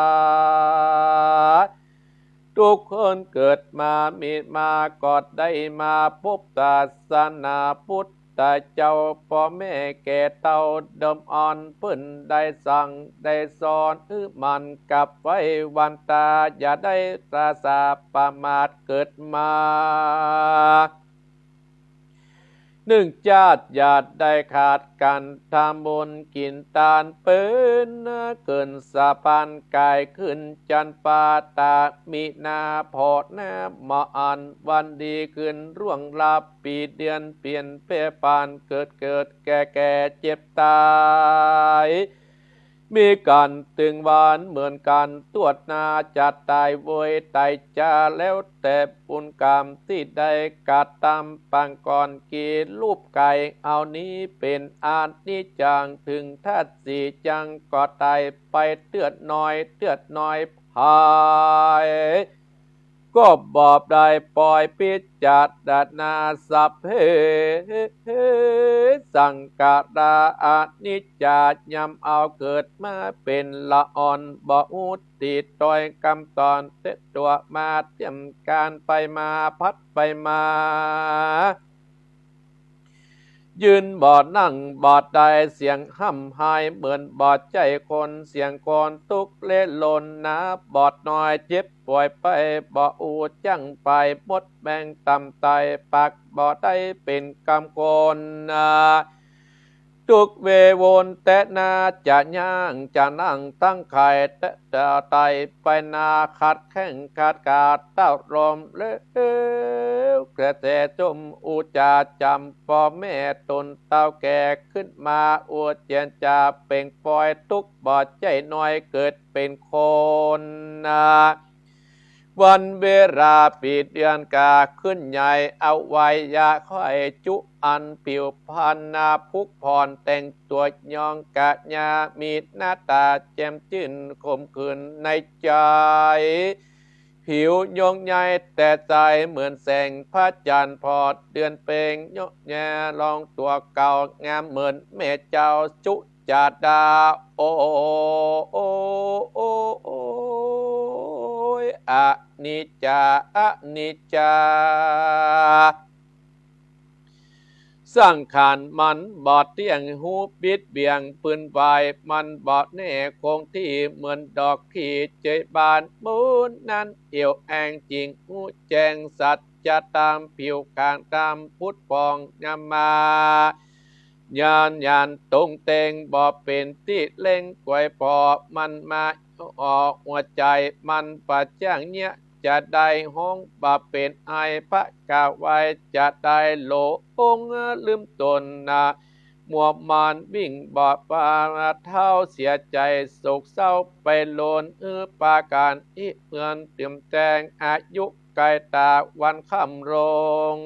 ทุกคนเกิดมามีมาก็ได้มาพบศาสนาพุทธ ตาเจ้าป้อแม่แก่เฒ่าเดิมอ่อน เปิ้นได้สั่งได้สอนหื้อหมั่นกับไว้หวั่นตา อย่าได้ตระหนี่ประมาทเกิดมา นึ่งจาติอย่าได้ขาดกั๋น ทำบุญกิ๋นตานเป๋น เกิ๋นสะพานก๋ายขึ้นจันฟ้า ตามีนาผ่อหน้ามาอัน วันดีขึ้นล่วงลับ ปี๋เดือนเปลี่ยนแปรปราน เกิดเกิดแก่แก่เจ็บตาย มีกั๋นตึงวันเหมือนกั๋น ตวดหน้าจะตายโวย ต๋ายจ๋าแล้วแต่บุญกรรมตี้ได้กระตำปางก่อน กี่ลูปก๋ายเอานี้เป๋นอนิจจัง ถึงธาตุสี่จังก็ต๋ายไปเตื้อน้อย เตื้อน้อยหาย ก็บ่ได้ปล่อยพิจารณาสัพเพสังขาราอนิจจา ย่อมเอาเกิดมาเป๋นละอ่อน บ่ฮู้ตี้ถ้อยกำสอน เต๊ะตั๋วมาเตรียมก๋านไปมา พัดไปมา ยืนบ่นั่งบ่ได้ เสียงฮ่ำไห้เหมือนบ่ใจ้คน เสียงคนตุ๊กข์เล่นรนหนา บอดน้อยเจ็บป่วยไป บ่อู้จั้งไป หมดแฮงต่ำต๋าย ปากบ่ได้เป๋นกำคน ตุ๊กข์เววนแต๊หน้า จะย่างจะนั่งตั้งไข่ แต๊จะต๋ายไปนา ขาดแข้งขาดขา เต้าลมเหลว กระแสจม อู้จ๋าจ๋ำป้อแม่ต๋นเฒ่าแก่ ขึ้นมาอวดเจียนจ๋า เป่งปอยตุ๊กข์บ่ใจ้น้อย เกิดเป๋นคนนา วันเวลาปี๋เดือนก็ขึ้นใหญ่ อวัยวะไข้จุอันผิวพรรณนาผุผ่อน แต่งตั๋วยองกะยา มีหน้าต๋าแจ่มจื้นขมขื่นในใจ๋ ผิวยงใยแต่ใสเหมือนแสงพระจันทร์ ผ่อเดือนเพ็ญยกแยะลองตั๋วเก่า งามเหมือนแม่เจ้าสุจาตา โอ้ย อนิจจา อนิจจา สังขารมันบ่เตี้ยง ฮู้บิดเบี่ยง ปืนไหวมันบ่แน่คงตี้ เหมือนดอกขี้เจยบาน หมุนนั้นเหี่ยวแห้งจริง ฮู้แจ้งสัจธรรม ผิวขาวดำผุดผ่อง นำมา ญาณญาณตรงเต็ง บ่เป๋นตี้เล็งก๋วยผ่อ มันมาออกหัวใจ๋ มันบ่จ้างเยียะ จะได้ฮ้องบ่เป๋นไอ พระกล่าวไว้ จะได้หลงลืมต๋นนา มัวมานวิ่งบ่ปาเท้า เสียใจ๋โศกเศร้าไปโลน หื้อปากั๋นอิเหมือนตื่มแตง อายุไก๋ต๋าวันค่ำลง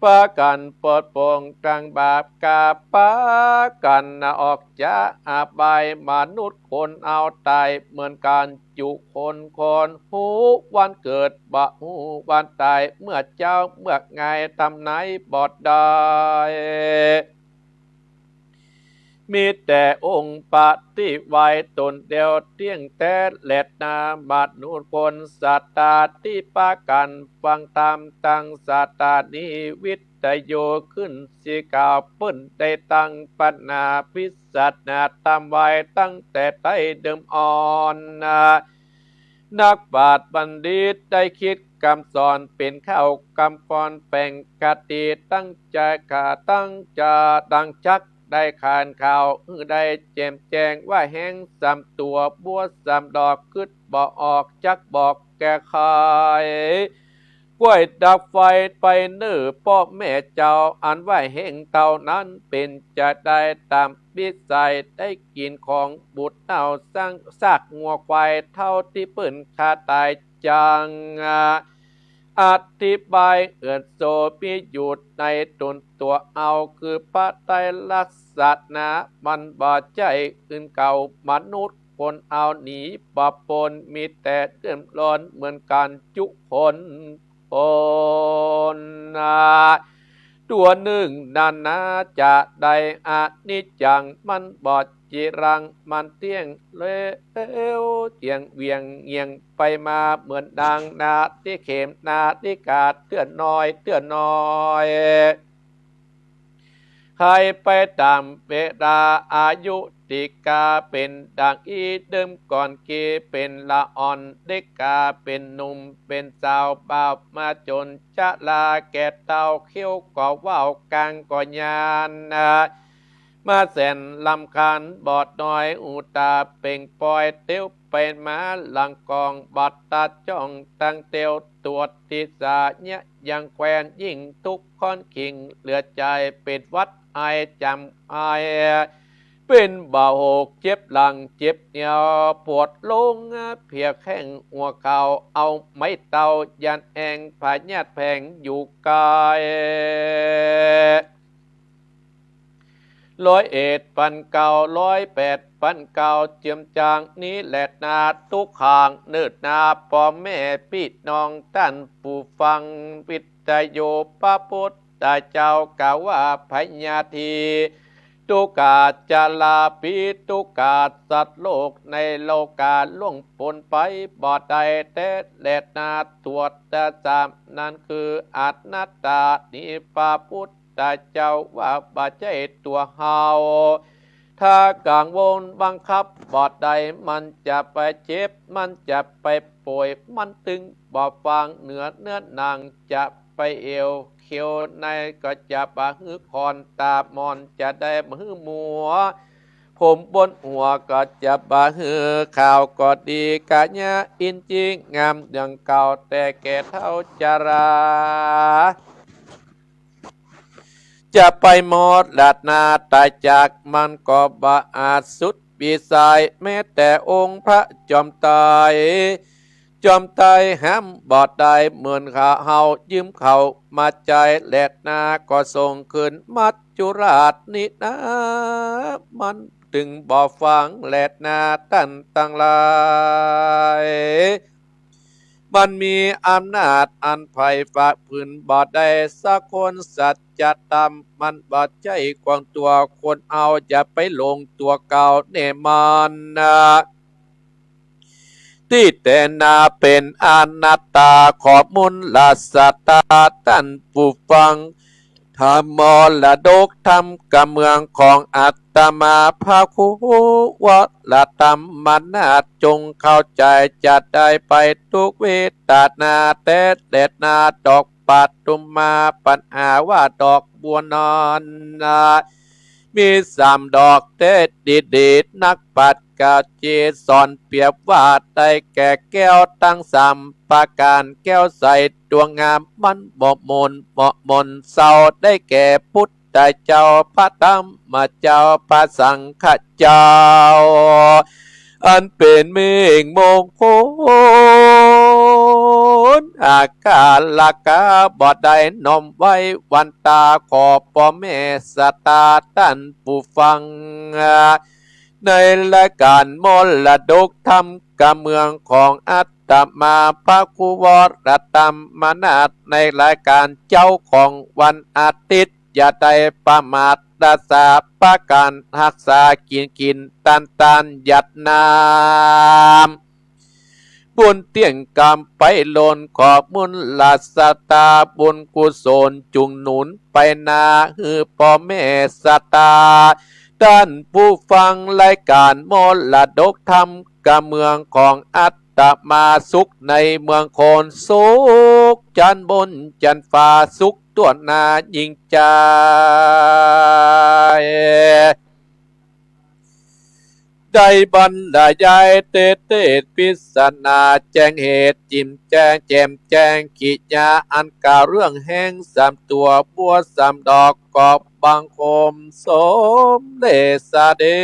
ปากั๋นปลอดโป่งตังบาป กาปากั๋นออกจากอบาย มนุษย์คนเอาต๋ายเหมือนกั๋น จุคนคนฮู้วันเกิด บ่ฮู้วันต๋าย เมื่อเจ๊าเมื่อไง ทำไหนบ่ได้ มีแต่องค์ปฏิไวยต๋นเดียว เตี้ยงแต๊แลนา มนุษย์คนสัตตา ตี้ปากั๋นฟังธรรมตังสัตตานี้ วิทยุขึ้นเสียงกล่าว เปิ้นได้ตั้งปัญหาพิจารณาธรรมไว้ตั้งแต่ใต้เดิมอ่อนนา นักปราชญ์บัณฑิตได้คิดกำสอน เป๋นข้าวกำกรอนแป๋งคติ ตั้งใจ๋ขาตั้งจ๋าดังจัก ได้ขานข่าวหื้อได้แจ่มแจ้ง ว่าแห้งสามตั๋ว บัวสามดอก กึ๊ดบ่ออกจักบอกแก่ใคร ก้วยดับไฟไปเน่อป้อแม่เจ้า อันว่าแห้งเต้านั้น เป๋นจะได้ต๋ามวิสัย ได้กิ๋นของบูดเน่า ซังซากงัวควาย เต้าตี้เปิ้นฆ่าต๋าย จังอธิบายเอิ้นโสมมีอยู่ในต๋นตั๋วเอา คือพระไตรลักษณะ มันบ่ใจ้อื่นเก่า มนุษย์คนเอาหนีบ่ป๊น มีแต่เดือดร้อนเหมือนกั๋นจุคน คนนา ตั๋วนึ่งนานาจะได้อนิจจัง มันบ่จีรัง มันเตี้ยงเลว เตี้ยงเหวียงเหยี่ยงไปมา เหมือนดังนาติเข็มนาติกา เตื้อน้อย เตื้อน้อย ใค่ไปต๋ามเวลาอายุ ตี้ก๋าเป๋นดั่งอี้เดิมก่อน เกเป๋นละอ่อน เด็กก๋าเป๋นหนุ่มเป๋นสาว บ่าวมาจ๋น ชราแก่เฒ่า เขียวก็ว้าว กางก็ยานนา มาแสนรำคาญ บอดน้อยหูต๋าเป่งปอย เตียวไปมาหลังกอง บ่ตัดจ้องตังเตียว ตรวจติสาเยียะยังแควน ยิ่งทุกข์ค้อนขิงเหลือใจ๋ เป๋นหวัดไอจ๋ำไอ เป๋นบ่าหกเจ็บหลังเจ็บเอว ปวดหลังเพลียแข้งหัวเข่า เอาไม้เต้ายันแอง ผะหยาดแผงอยู่ไก๋ ร้อยเอ็ดปันเก้า ร้อยแปดปันเก้า เจือมจ๋างนี้แลนา ตุ๊กข้างเนินนา ป้อแม่ปี้น้องต้านผู้ฟังวิทยุ พระพุทธเจ้ากล่าวว่า พยาธิ ตุ๊กข์ชรา ผีตุ๊กข์สัตว์โลก ในโลก๋าล่วงป๊นไปบ่ได้แต๊แลนา ตรวจสามนั้นคืออนัตตานี้ พระพุทธเจ้าว่าบ่ใจ้ตั๋วเฮา ถ้ากังวลบังคับบ่ได้ มันจะไปเจ็บ มันจะไปป่วย มันตึงบ่ฟัง เหนือเนื้อหนังจะไปเหี่ยว เขียวในก็จะบ่หื้อ ขอนต๋าหมอนจะได้บ่หื้อมัว ผมบนหัวก็จะบ่หื้อขาว ก็ดีกะเยียะอินทรีย์งามอย่างเก่า แต่แก่เฒ่าชรา จะไปมรณะต๋ายจาก มันก็บ่อาจสุดวิสัย แม้แต่องค์พระจอมไตร จอมไตรห้ามบ่ได้ เหมือนข้าเฮายืมเขามาใจ๊แลนา ก็ส่งคืนมัจจุราชนี้นา มันตึงบ่ฟังแลนา ต้านตังหลาย มันมีอำนาจอันใผฝ่าฝืนบ่ได้สักคน สัจธรรมมันบ่ใจ้ขวางตั๋วคน เฮาอย่าไปหลงตั๋วเก่าแน่มันนา ตี้แต๊นาเป๋นอนัตตา ขอมูลศรัทธาต้านผู้ฟัง ธรรมมรดกธรรมกำเมืองของอาตมา พระครูวรธรรมนาถ จงเข้าใจ๋ จะได้ไปทุกข์เวทนาแต๊แลนา ดอกปทุมมาปัญหาว่าดอกบัวนอนนา มีสามดอกแต๊ดีๆ นักปราชญ์กาเจสอนเปรียบว่า ได้แก่แก้วตังสามประก๋าน แก้วใสดวงงาม มันบ่หม่นบ่หม่นเศร้า ได้แก่พุทธเจ้า พระธรรมเจ้า พระสังฆเจ้า อันเป๋นเมฆมงคล อาการกาบ่ได้น้อมไว้วันตา ขอป้อแม่ศรัทธาต้านผู้ฟัง ในรายก๋านมรดกธรรมกำเมืองของอาตมา พระครูวรธรรมนาถ ในรายก๋านเจ๊าของวันอาทิตย์ อย่าได้ประมาท รักษาประก๋าน หักษากิ๋นกิ๋น ตานตาน หยาดน้ำ บุญเตี้ยงกำไปล้น ขอมูลศรัทธาบุญกุศล จุ่งหนุนไปนา หื้อป้อแม่ศรัทธา ต้านผู้ฟังรายก๋านมรดกธรรมกำเมืองของอาตมา สุขในเมืองคน สุขจันทน์บนจันทน์ฟ้า สุขทั่วหน้ายิ่งใจ๋ ได้บรรยายเตสน์เตศน์พิจารณา แจ้งเหตุจิ๋มแจ้งแจ่มแจ้ง กิริยาอันกล่าวเรื่องแฮงสามตั๋ว บัวสามดอก ก็บังคมสมเด็จเสด็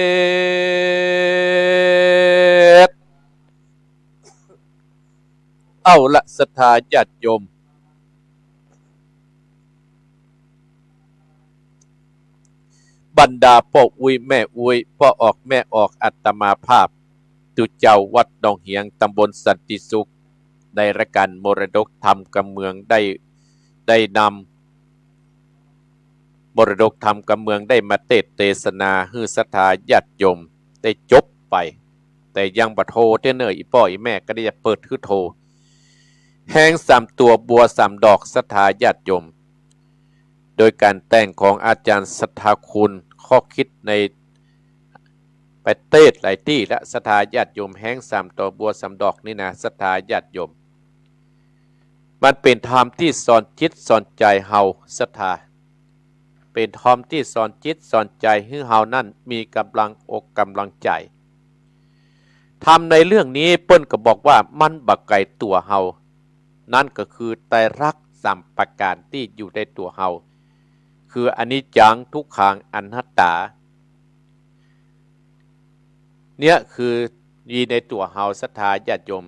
จ เอาละศรัทธาญาติโยม บรรดาป้ออุ๊ยแม่อุ๊ย ป้อออกแม่ออก อาตมาภาพ ตุ๊เจ้าวัดหนองเหียง ตำบลสันติสุข ในรายก๋านมรดกธรรมกำเมืองได้ ได้นำ มรดกธรรมกำเมืองได้มาเตสน์เตสนาหื้อศรัทธาญาติโยมได้จบไป แต่ยังบ่โทรเตื้อเน่อ อี่ป้ออี่แม่ก็ได้จะเปิดหื้อโทร แฮงสามตั๋วบัวสามดอก ศรัทธาญาติโยม โดยก๋านแต่งของอาจ๋ารย์ศรัทธาคุณ ข้อคิดในไปเตสน์หลายตี้ละ ศรัทธาญาติโยม แฮงสามตอบัวสามดอกนี่นะ ศรัทธาญาติโยม มันเป๋นธรรมตี้สอนจิตสอนใจ๋เฮา ศรัทธา เป๋นธรรมตี้สอนจิตสอนใจ๋หื้อเฮานั้นมีก๋ำลังอกก๋ำลังใจ๋ ธรรมในเรื่องนี้เปิ้นก็บอกว่ามันบ่ไก๋ตั๋วเฮา นั้นก็คือไตรลักษณ์สามประก๋านตี้อยู่ในตั๋วเฮา คืออนิจจัง ทุกขัง อนัตตา เนี่ยคือมีในตั๋วเฮา ศรัทธาญาติโยม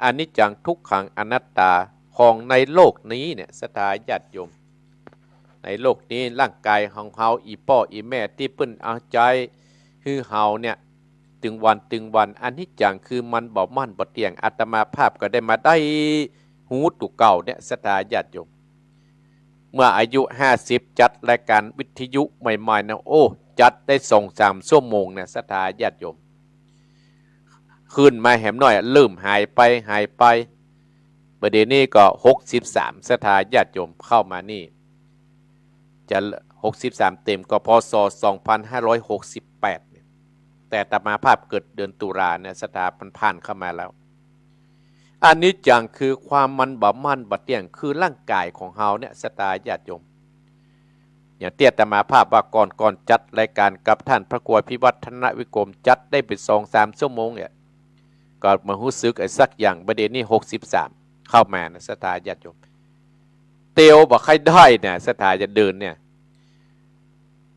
อนิจจัง ทุกขัง อนัตตา ของในโลกนี้เนี่ย ศรัทธาญาติโยม ในโลกนี้ร่างก๋ายของเฮา อี่ป้ออี่แม่ตี้เปิ้นเอาใจ๊หื้อเฮาเนี่ย ตึงวันตึงวัน อนิจจัง คือมันบ่มั่นบ่เตี้ยง อาตมาภาพก็ได้มาได้ฮู้ตั๋วเก่าเนี่ย ศรัทธาญาติโยม เมื่ออายุห้าสิบ จัดรายก๋านวิทยุใหม่ๆ นะ โอ้ จัดได้สองสามชั่วโมงนะ ศรัทธาญาติโยม ขึ้นมาแหมหน้อย เริ่มหายไป หายไป บ่าเดี่ยวนี้ก็หกสิบสาม ศรัทธาญาติโยม เข้ามานี่ จะหกสิบสามเต๋มก็ พ.ศ. สองพันห้าร้อยหกสิบแปด เนี่ย แต่อาตมาภาพเกิดเดือนตุลาเนี่ย ศรัทธา มันผ่านเข้ามาแล้ว อนิจจัง คือความมันบ่มั่นบ่เตี้ยง คือร่างก๋ายของเฮาเนี่ย ศรัทธาญาติโยม อย่างตี้อาตมาภาพว่าก่อน ก่อนจัดรายก๋านกับต้านพระครูอภิวัฒนวิกรม จัดได้เป๋นสองสามชั่วโมงเนี่ย ก็บ่ฮู้สึกอะสักอย่าง บ่าเดี่ยวนี้หกสิบสาม เข้ามานะ ศรัทธาญาติโยม เตียวบ่ใค่ได้นะ ศรัทธา จะเดินเนี่ย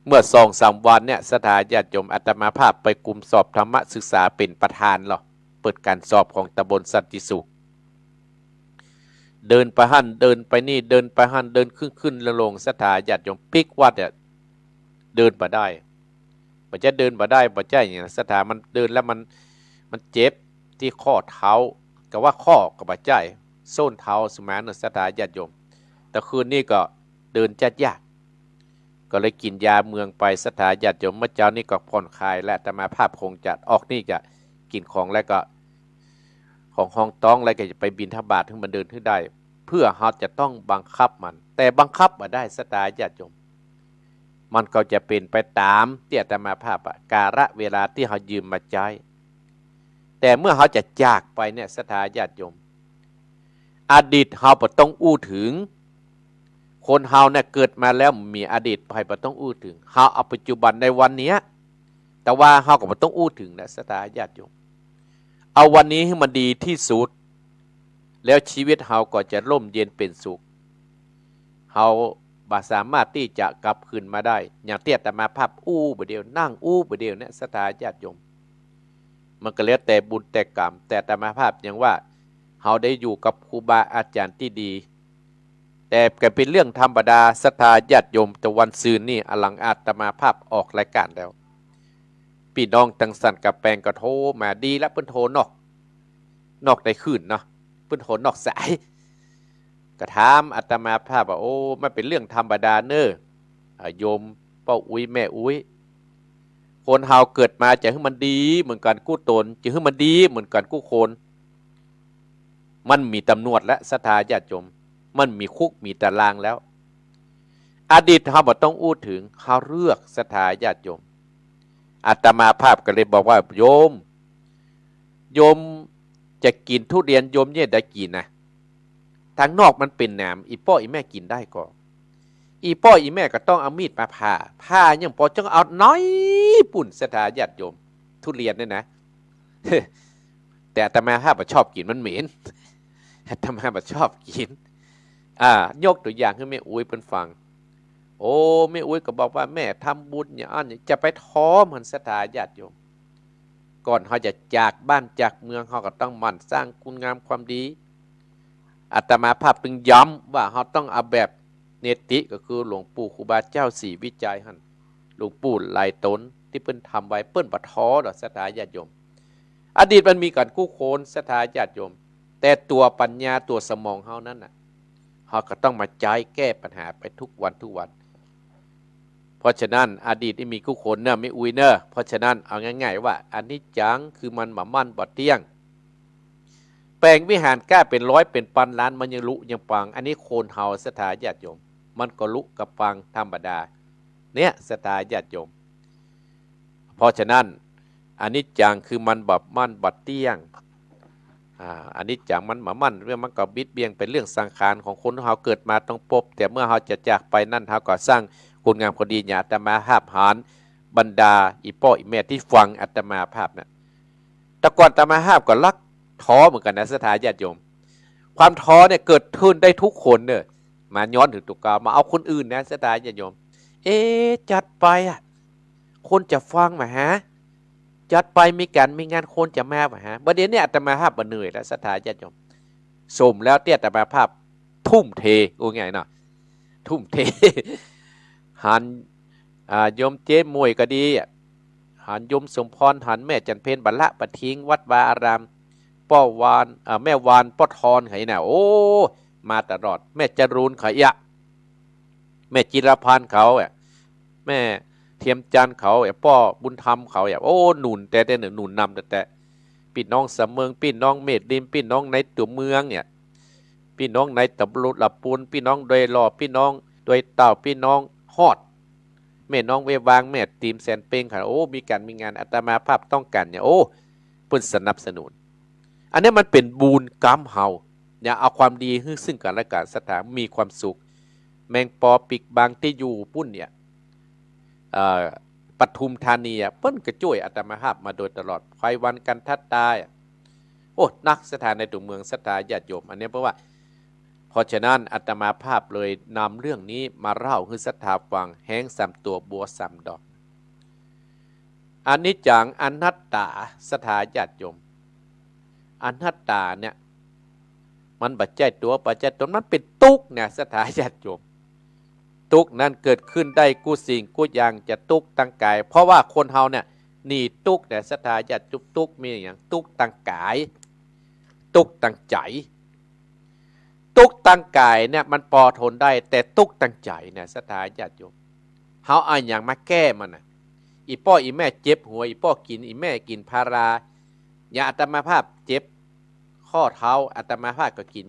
เมื่อสองสามวันเนี่ย ศรัทธาญาติโยม อาตมาภาพไปกุมสอบธรรมศึกษาเป๋นประธานลอ เปิดก๋านสอบของตำบลสันติสุข เดินไปหั้นเดินไปนี่ เดินไปหั้นเดินขึ้นๆ ลงๆ ศรัทธาญาติโยม ปิ๊กวัดเนี่ย เดินบ่ได้ บ่ใจ้เดินบ่ได้ บ่ใจ้หยัง ศรัทธา มันเดินแล้วมัน มันเจ็บตี้ข้อเท้า ก็ว่าข้อก็บ่ใจ้ ส้นเท้าสมานเนาะ ศรัทธาญาติโยม แต่คืนนี้ก็เดินจะยาก ก็เลยกิ๋นยาเมืองไป ศรัทธาญาติโยม เมื่อเจ๊านี้ก็ผ่อนคลายแล้ว อาตมาภาพคงจะออกนี่จะกิ๋นของแล้วก็ ของฮองต๊องแล้วก็จะไปบิณฑบาตหื้อมันเดินหื้อได้ เพื่อเฮาจะต้องบังคับมัน แต่บังคับบ่ได้ ศรัทธาญาติโยม มันก็จะเป๋นไปต๋ามตี้อาตมาภาพอะ กาละเวลาตี้เฮายืมมาใจ๊ แต่เมื่อเฮาจะจากไปเนี่ย ศรัทธาญาติโยม อดีตเฮาบ่ต้องอู้เถิง คนเฮาเนี่ยเกิดมาแล้วมีอดีตไปบ่ต้องอู้เถิง เฮาเอาปัจจุบันในวันเนี้ย แต่ว่าเฮาก็บ่ต้องอู้เถิงนะ ศรัทธาญาติโยม เอาวันนี้หื้อมันดีตี้สุด แล้วชีวิตเฮาก็จะร่มเย็นเป๋นสุข เฮาบ่สามารถตี้จะกลับคืนมาได้ อย่างตี้อาตมาภาพอู้บ่าเดี่ยว นั่งอู้บ่าเดี่ยวเนี่ย ศรัทธาญาติโยม มันก็แล้วแต่บุญแต่กรรม แต่อาตมาภาพยังว่า เฮาได้อยู่กับครูบาอาจ๋ารย์ตี้ดี แต่ก็เป๋นเรื่องธรรมดา ศรัทธาญาติโยม แต่วันซืนนี่ อะหลังอาตมาภาพออกรายก๋านแล้ว ปี้น้องตังสันกำแปงก็โทรมา ดีละเปิ้นโทรนอก นอกในคืนเนาะ เปิ้นโทรนอกสาย ก็ถามอาตมาภาพว่า โอ้ มันเป๋นเรื่องธรรมดาเน่อ อ่า โยมป้ออุ๊ยแม่อุ๊ย คนเฮาเกิดมาจะหื้อมันดีเหมือนกั๋นกู้ต๋น จะหื้อมันดีเหมือนกั๋นกู้คน มันมีต๋ำนวดแล้ว ศรัทธาญาติโยม มันมีคุกมีต๋ารางแล้ว อดีตเฮาบ่ต้องอู้เถิง เฮาเลือก ศรัทธาญาติโยม อาตมาภาพก็เลยบอกว่า โยม โยมจะกิ๋นทุเรียน โยมเยียะได้กิ๋นนะ ตางนอกมันเป๋นหนาม อี่ป้ออี่แม่กิ๋นได้ก่อ อี่ป้ออี่แม่ก็ต้องเอามีดมาผ่า ผ่ายังปอจ้องเอาน้อยปุ้น ศรัทธาญาติโยม ทุเรียนเนี่ยนะ แต่อาตมาภาพบ่ชอบกิ๋น มันเหม็น อาตมาบ่ชอบกิ๋น อ่า ยกตั๋วอย่างหื้อแม่อุ๊ยเปิ้นฟัง โอ้ แม่อุ๊ยก็บอกว่า แม่ทำบุญอย่างอั้น จะไปท้อมัน ศรัทธาญาติโยม ก่อนเฮาจะจากบ้านจากเมือง เฮาก็ต้องหมั่นสร้างคุณงามความดี อาตมาภาพจึงย้ำว่าเฮาต้องเอาแบบเนติ ก็คือหลวงปู่ครูบาเจ้าศรีวิชัยหั้น หลวงปู่หลายต๋นตี้เปิ้นทำไว้ เปิ้นบ่ท้อดอก ศรัทธาญาติโยม อดีตมันมีกั๋นกู้คน ศรัทธาญาติโยม แต่ตั๋วปัญญาตั๋วสมองเฮานั้นน่ะ เฮาก็ต้องมาใจ๊แก้ปัญหาไปทุกวันทุกวัน เพราะฉะนั้นอดีตนี่มีกู้คนเน่อ แม่อุ๊ยเน่อ เพราะฉะนั้นเอาง่ายๆ ว่าอนิจจัง คือมันบ่มั่นบ่เตี้ยง แป๋งวิหารกล้าเป๋นร้อยเป๋นปันล้าน มันยังลุยังปัง อันนี้คนเฮา ศรัทธาญาติโยม มันก็ลุกะปังธรรมดา เนี่ย ศรัทธาญาติโยม เพราะฉะนั้น อนิจจังคือมันบ่ มันบ่เตี้ยง อ่า อนิจจังมันบ่มั่น เรื่องมันก็บิดเบี่ยง เป๋นเรื่องสังขารของคนเฮาเกิดมาต้องปบ แต่เมื่อเฮาจะจากไปนั้น เฮาก็สร้างคุณงามความดี อย่างอาตมาภาพหันบรรดาอี่ป้ออี่แม่ตี้ฟังอาตมาภาพนะ แต่ก่อนอาตมาภาพก็ลักท้อเหมือนกั๋นนะ ศรัทธาญาติโยม ความท้อเนี่ยเกิดขึ้นได้ทุกคนเน่อ มาย้อนเถิงตั๋วเก่า บ่เอาคนอื่นนะ ศรัทธาญาติโยม เอ๊ะ จัดไปอะ คนจะฟังบ่ฮะ จัดไปมีก๋านมีงาน คนจะมาบ่ฮะ บ่าเดี่ยวนี้อาตมาภาพบ่เหนื่อยแล้ว ศรัทธาญาติโยม สมแล้วตี้อาตมาภาพทุ่มเท อู้ง่ายเนาะ ทุ่มเท หัน อ่า โยมเจ๊หมวยก็ดีอะ หันโยมสมพร หันแม่จันเพ็ญ บ่ละบ่ทิ้งวัดวาอาราม ป้อวาน อ่า แม่วาน ป้อทอน ใค่นะ โอ้ มาตลอด แม่จรูน ใค่อะ แม่จิรพันธ์เขาอะ แม่เทียมจันทร์เขาอะ ป้อบุญธรรมเขาอะ โอ้ หนุนแต๊ๆ เนี่ย หนุนนำแต๊ๆ ปี้น้องสำเมิง ปี้น้องเมธริม ปี้น้องในตั๋วเมืองเนี่ย ปี้น้องในตำบลละปูน ปี้น้องดอยหล่อ ปี้น้องดอยเต่า ปี้น้องฮอด แม่น้องเววาง แม่ติมแสนเปงค่ะ โอ้ มีก๋านมีงาน อาตมาภาพต้องก๋านเนี่ย โอ้ เปิ้นสนับสนุน อันนี้มันเป๋นบุญกรรมเฮา เนี่ย เอาความดีหื้อซึ่งกั๋นและกั๋น ศรัทธามีความสุข แมงปอปิ๊กบางตี้อยู่ปู๊นเนี่ย เอ่อ ปทุมธานีอะ เปิ้นก็จ้วยอาตมาภาพมาโดยตลอด ไพวัน กันทะตาอะ โอ้ นัก ศรัทธาในตั๋วเมือง ศรัทธาญาติโยม อันนี้เพราะว่า เพราะฉะนั้นอาตมาภาพเลยนำเรื่องนี้มาเล่าหื้อศรัทธาฟัง แฮงสามตั๋ว บัวสามดอก อนิจจัง อนัตตา ศรัทธาญาติโยม อนัตตาเนี่ย มันบ่ใจ้ตั๋ว บ่ใจ้ต๋น มันเป๋นตุ๊กข์นะ ศรัทธาญาติโยม ตุ๊กข์นั้นเกิดขึ้นได้กู้สิ่งกู้อย่าง จะตุ๊กข์ตางก๋าย เพราะว่าคนเฮาเนี่ย หนีตุ๊กข์เนี่ย ศรัทธาญาติโยม ตุ๊กข์มีอะหยัง ตุ๊กข์ตางก๋าย ตุ๊กข์ตางใจ๋ ตุ๊กข์ตางก๋ายเนี่ยมันปอทนได้ แต่ตุ๊กข์ตางใจ๋เนี่ย ศรัทธาญาติโยม เฮาเอาอะหยังมาแก้มันน่ะ อี่ป้ออี่แม่เจ็บหัว อี่ป้อกิ๋น อี่แม่กิ๋นพารา อย่างอาตมาภาพเจ็บข้อเท้า อาตมาภาพก็กิ๋น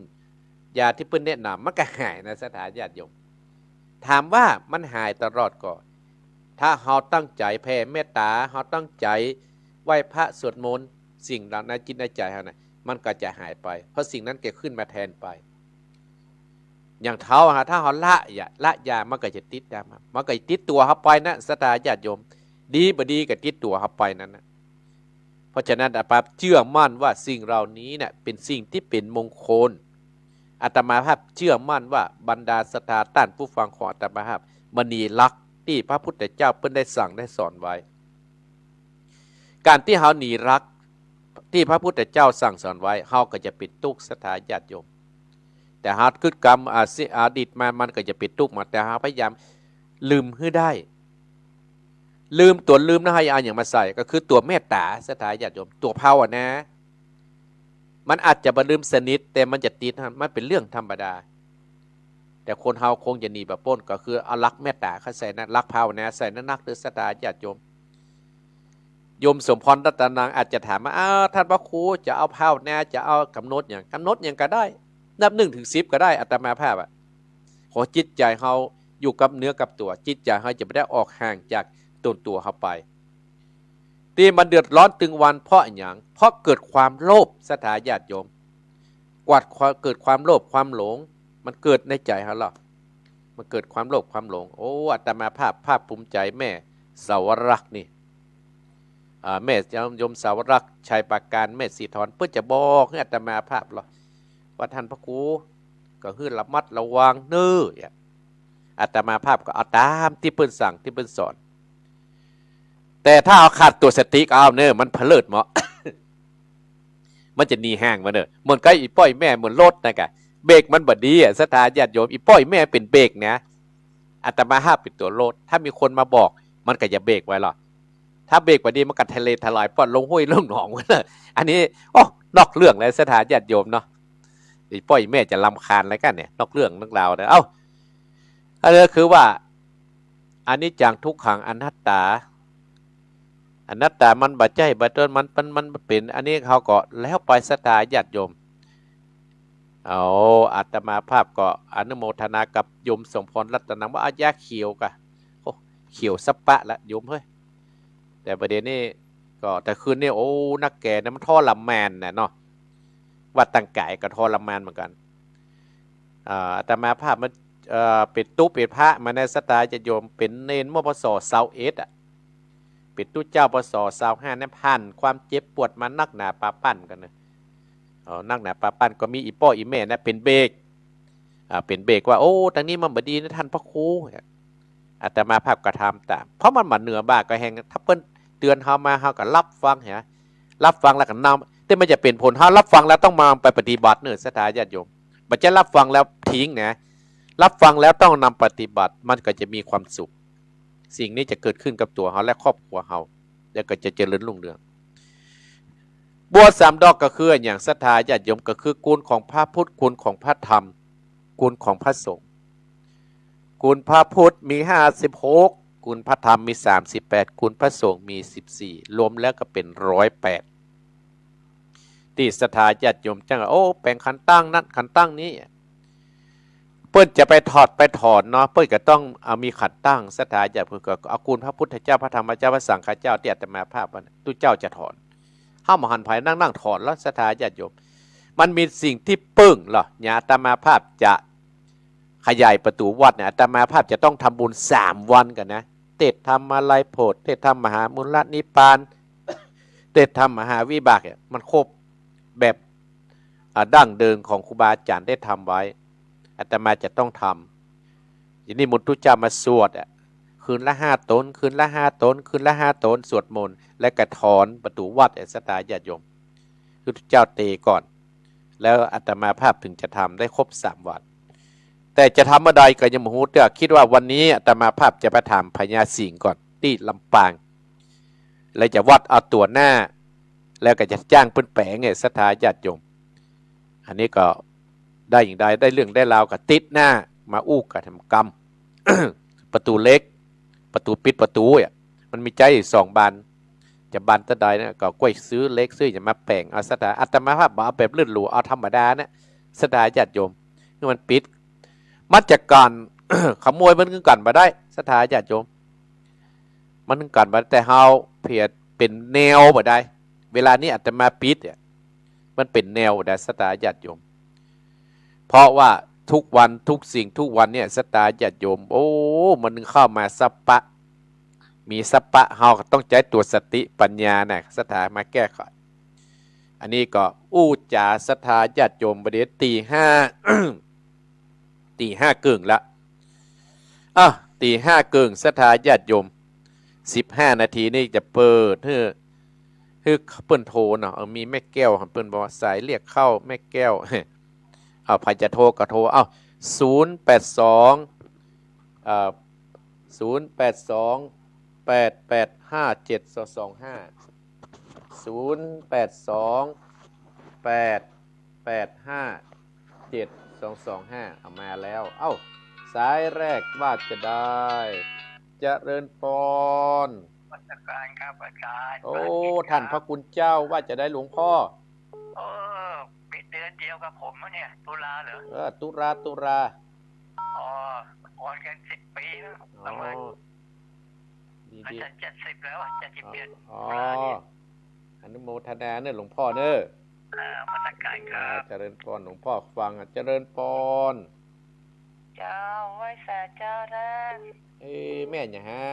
ยาตี้เปิ้นแนะนำ มันก็หายนะ ศรัทธาญาติโยม ถามว่ามันหายตลอดก่อ ถ้าเฮาตั้งใจ๋แผ่เมตต๋า เฮาตั้งใจ๋ไหว้พระสวดมนต์ สิ่งเหล่านั้นในจิตในใจ๋เฮาน่ะ มันก็จะหายไป เพราะสิ่งนั้นจะขึ้นมาแทนไป อย่างเฮาอะ ถ้าเฮาละยา ละยา มันก็จะติดตามมา มันก็จะติดตั๋วเฮาไปนะ ศรัทธาญาติโยม ดีบ่ดีก็ติดตั๋วเฮาไปนั้นนะ เพราะฉะนั้นอาตมาภาพเจื้อมั่นว่าสิ่งเหล่านี้เนี่ยเป๋นสิ่งตี้เป๋นมงคล อาตมาภาพเจื้อมั่นว่าบรรดาศรัทธาต้านผู้ฟังของอาตมาภาพ บ่หนีหลักตี้พระพุทธเจ้าเปิ้นได้สั่งได้สอนไว้ ก๋านตี้เฮาหนีหลักตี้พระพุทธเจ้าสั่งสอนไว้ เฮาก็จะเป๋นตุ๊กข์ ศรัทธาญาติโยม แต่เฮากึ๊ดกำ อ่า สิ อดีตมา มันก็จะเป๋นตุ๊กข์มา แต่เฮาพยายามลืมหื้อได้ ลืม ตั๋วลืมนั้น เฮาเอาอะหยังมาใส่ ก็คือตั๋วเมตต๋า ศรัทธาญาติโยม ตั๋วภาวนา มันอาจจะบ่ลืมสนิท แต่มันจะติด มันเป๋นเรื่องธรรมดา แต่คนเฮาคงจะหนีบ่ป๊น ก็คือเอาหลักเมตต๋าเข้าใส่นะ หลักภาวนาใส่นักๆ เต๊อะ ศรัทธาญาติโยม โยมสมพร รัตนาง อาจจะถามว่า อ้าว ต้านพระครู จะเอาภาวนา จะเอากำหนดหยัง กำหนดหยังก็ได้ นับหนึ่งถึงสิบก็ได้ อาตมาภาพอะ ขอจิตใจ๋เฮาอยู่กับเนื้อกับตั๋ว จิตใจ๋เฮาจะบ่ได้ออกห่างจากต๋นตั๋วเฮาไป ตี้มันเดือดร้อนตึงวันเพราะอะหยัง เพราะเกิดความโลภ ศรัทธาญาติโยม กวาดความ เกิดความโลภความหลง มันเกิดในใจ๋เฮาหรอก มันเกิดความโลภความหลง โอ้ อาตมาภาพภาคภูมิใจ๋แม่สาวรักษ์นี่ อ่า แม่โยมสาวรักษ์ ชัยปราการ แม่ศรีธร เปิ้นจะบอกหื้ออาตมาภาพหรอก ว่าต้านพระครู ก็หื้อระมัดระวังเน้อ เนี่ย อาตมาภาพก็เอาต๋ามตี้เปิ้นสั่งตี้เปิ้นสอน แต่ถ้าเฮาขาดตั๋วสติก็เอาเน้อ มันเผลิดเหมาะ มันจะหนีห่างมาเน้อ เหมือนกับอี่ป้ออี่แม่ เหมือนรถนะกะ เบรกมันบ่ดีอะ ศรัทธาญาติโยม อี่ป้ออี่แม่เป๋นเบรกนะ อาตมาภาพเป๋นตั๋วรถ ถ้ามีคนมาบอก มันก็จะเบรกไว้หรอก ถ้าเบรกบ่ดี มันก็ทะเลทลาย ปอดลงห้วยลงหนอง อันนี้ โอ้ นอกเรื่องแล้ว ศรัทธาญาติโยมเนาะ อี่ป้ออี่แม่จะรำคาญแล้วกั๋นเนี่ย นอกเรื่องนอกราวนะ เอ้า อันนี้คือว่า อนิจจัง ทุกขัง อนัตตา อนัตตามันบ่ใจ้บ่ต๋น มัน มัน มันเป๋น อันนี้เฮาก็แล้วไป ศรัทธาญาติโยม เอา อาตมาภาพก็อนุโมทนากับโยมสมพรรัตนังว่า เอายาเขียวกะ โอ้ เขียวสะปะละโยมเฮ้ย แต่ประเดี๋ยวนี้ก็ แต่คืนนี้ โอ้ นักแก่นะมันทรมานนะเนาะ ว่าตั้งก๋ายก็ทรมานเหมือนกั๋น อ่า อาตมาภาพมัน เอ่อ เป๋นตุ๊เป๋นพระมาในศรัทธาญาติโยม เป๋นเณรเมื่อ พ.ศ. ซาวเอ็ด อะ เป๋นตุ๊เจ้า พ.ศ. ซาวห้า เนี่ย ผ่านความเจ็บปวดมานักหนาปาปั๋นกั๋นนะ เอ่อ นักหนาปาปั๋นก็มีอี่ป้ออี่แม่นะ เป๋นเบรก อ่า เป๋นเบรกว่า โอ้ ตางนี้มันบ่ดีนะต้านพระครู อาตมาภาพก็ทำต๋าม เพราะมันบ่เหนือบ่าก็แฮง ถ้าเปิ้นเตื๋อนเฮามา เฮาก็รับฟัง เหีย รับฟังแล้วก็นำ แต่มันจะเป๋นผล เฮารับฟังแล้วต้องมาไปปฏิบัติเน่อ ศรัทธาญาติโยม บ่ใจ้รับฟังแล้วทิ้งนะ รับฟังแล้วต้องนำปฏิบัติ มันก็จะมีความสุข สิ่งนี้จะเกิดขึ้นกับตั๋วเฮาและครอบครัวเฮา แล้วก็จะเจริญรุ่งเรือง บัวสามดอกก็คืออะหยัง ศรัทธาญาติโยม ก็คือคุณของพระพุทธ คุณของพระธรรม คุณของพระสงฆ์ คุณพระพุทธมีห้าสิบหก คุณพระธรรมมีสามสิบแปด คุณพระสงฆ์มีสิบสี่ รวมแล้วก็เป๋นร้อยแปด ตี้ศรัทธาญาติโยมจั้ง โอ้ แป๋งขันตั้งนั้นขันตั้งนี้ เปิ้นจะไปถอดไปถอนเนาะ เปิ้นก็ต้องเอามีขันตั้ง ศรัทธาญาติโยม ก็เอาคุณพระพุทธเจ้า พระธรรมเจ้า พระสังฆเจ้า ตี้อาตมาภาพว่าตุ๊เจ้าจะถอน เฮาบ่หันใผ นั่งๆ ถอนแล้ว ศรัทธาญาติโยม มันมีสิ่งตี้เปิ้งเหรอ เนี่ย อาตมาภาพจะขยายประตู๋วัดเนี่ย อาตมาภาพจะต้องทำบุญสามวันกั๋นนะ เทศน์ธรรมลัยโพธิ เทศน์ธรรมมหามูลนิพพาน เทศน์ธรรมมหาวิบากเนี่ย มันครบแบบ อ่า ดั้งเดิมของครูบาอาจ๋ารย์ได้ทำไว้ อาตมาจะต้องทำ จะนิมนต์ตุ๊เจ้ามาสวดอะ คืนละห้าต๋น คืนละห้าต๋น คืนละห้าต๋น สวดมนต์ และก็ถอนประตู๋วัด ศรัทธาญาติโยม คือตุ๊เจ้าเตก่อน แล้วอาตมาภาพถึงจะทำได้ครบสามวัน แต่จะทำเมื่อใดก็ยังบ่ฮู้เตื้อ กึ๊ดว่าวันนี้อาตมาภาพจะไปถามพญาสิงห์ก่อนตี้ลำปาง แล้วจะวัดเอาตั๋วหน้า แล้วก็จะจ้างเปิ้นแป๋งเนี่ย ศรัทธาญาติโยม อันนี้ก็ได้อย่างใด ได้เรื่องได้ราวก็ติ๊ดหน้ามาอู้กั๋นทำกรรม ประตู๋เหล็ก ประตู๋ปิดประตู๋อะ มันมีใจ๊สองบาน จะบานเต้าใดนะ ก็ก้วยซื้อเหล็กซื้อหยังมาแป๋งเอา ศรัทธา อาตมาภาพบ่เอาแบบเลิศหรู เอาธรรมดานะ ศรัทธาญาติโยม หื้อมันปิด มันจะกั๋น ขโมยมันก็กั๋นบ่ได้ ศรัทธาญาติโยม มันกั๋นบ่ได้ แต่เฮาเปียบเป๋นแนวบ่ได้ เวลานี้อาตมาปิดเนี่ย มันเป๋นแนวบ่ได้ ศรัทธาญาติโยม เพราะว่าทุกวันทุกสิ่งทุกวันเนี่ย ศรัทธาญาติโยม โอ้ มันเข้ามาสะปะ มีสะปะ เฮาก็ต้องใจ๊ตั๋วสติปัญญานะ ศรัทธามาแก้ไข อันนี้ก็อู้จ๋า ศรัทธาญาติโยม บ่าเดี๋ยวตีห้า ตีห้าเกิ่งละ อ่ะ ตีห้าเกิ่ง ศรัทธาญาติโยม สิบห้านาทีนี่จะเปิดหื้อ หื้อเปิ้นโทรเนาะ เออ มีแม่แก้ว เปิ้นบอกว่าสายเรียกเข้าแม่แก้ว เอา ใผจะโทรก็โทร เอา ศูนย์แปดสอง เอ่อ ศูนย์แปดสอง แปดแปดห้า เจ็ดสองสองห้า ศูนย์แปดสอง แปดแปดห้า เจ็ดสองสองห้า เอามาแล้ว เอ้า สายแรกว่าจะได้ เจริญปอน นมัสการครับอาจารย์ โอ้ ท่านพระคุณเจ้า ว่าจะได้หลวงพ่อ เออ เป็นเดือนเดียวกับผมอะเนี่ย ตุลาเหรอ เออ ตุลา ตุลา อ๋อ ก่อนกันสิบปีแล้ว อ๋อ ประมาณ ดีๆ อาจารย์เจ็ดสิบแล้วอะ เจ็ดสิบเอ็ด อ๋อ ตุลาเนี่ย อนุโมทนาเนอะหลวงพ่อเนอะ เออ นมัสการครับ อ่า เจริญปอน หลวงพ่อฟังอะ เจริญปอน เจ้า ไหว้สาเจ้าท่าน เอ้ย แม่นหยังฮะ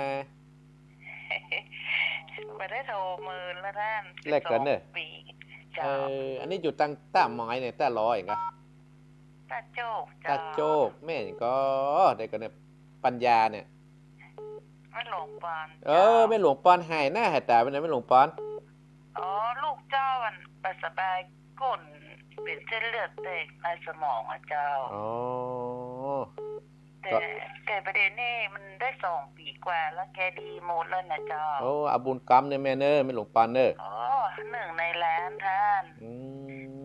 บ่ได้โทรเมินแล้วท่าน แล้วก็เนอะ สิบสองปี เจ้า เออ อันนี้อยู่ตังต้าไม้เนี่ย ต้าลอยเองกะ ต้าโจก ต้าโจก เจ้า แม่นหยังก่อ ได้ก่อเนี่ย ปัญญาเนี่ย แม่หลวงปอน เออ เจ้า แม่หลวงปอนหายหน้าหายต๋าไปไหน แม่หลวงปอน อ๋อ ลูกเจ้ามันบ่สบาย ก้นเป๋นเส้นเลือดแตกในสมองอะเจ้า อ๋อ แต่ ก็ แต่ประเดี๋ยวนี้มันได้สองปี๋กว่าแล้ว แกดีหมดแล้วนะเจ้า โอ้ เอาบุญกรรมเนอะแม่เนอะ แม่หลวงปอนเนอะ อ๋อ หนึ่งในล้านท่าน อื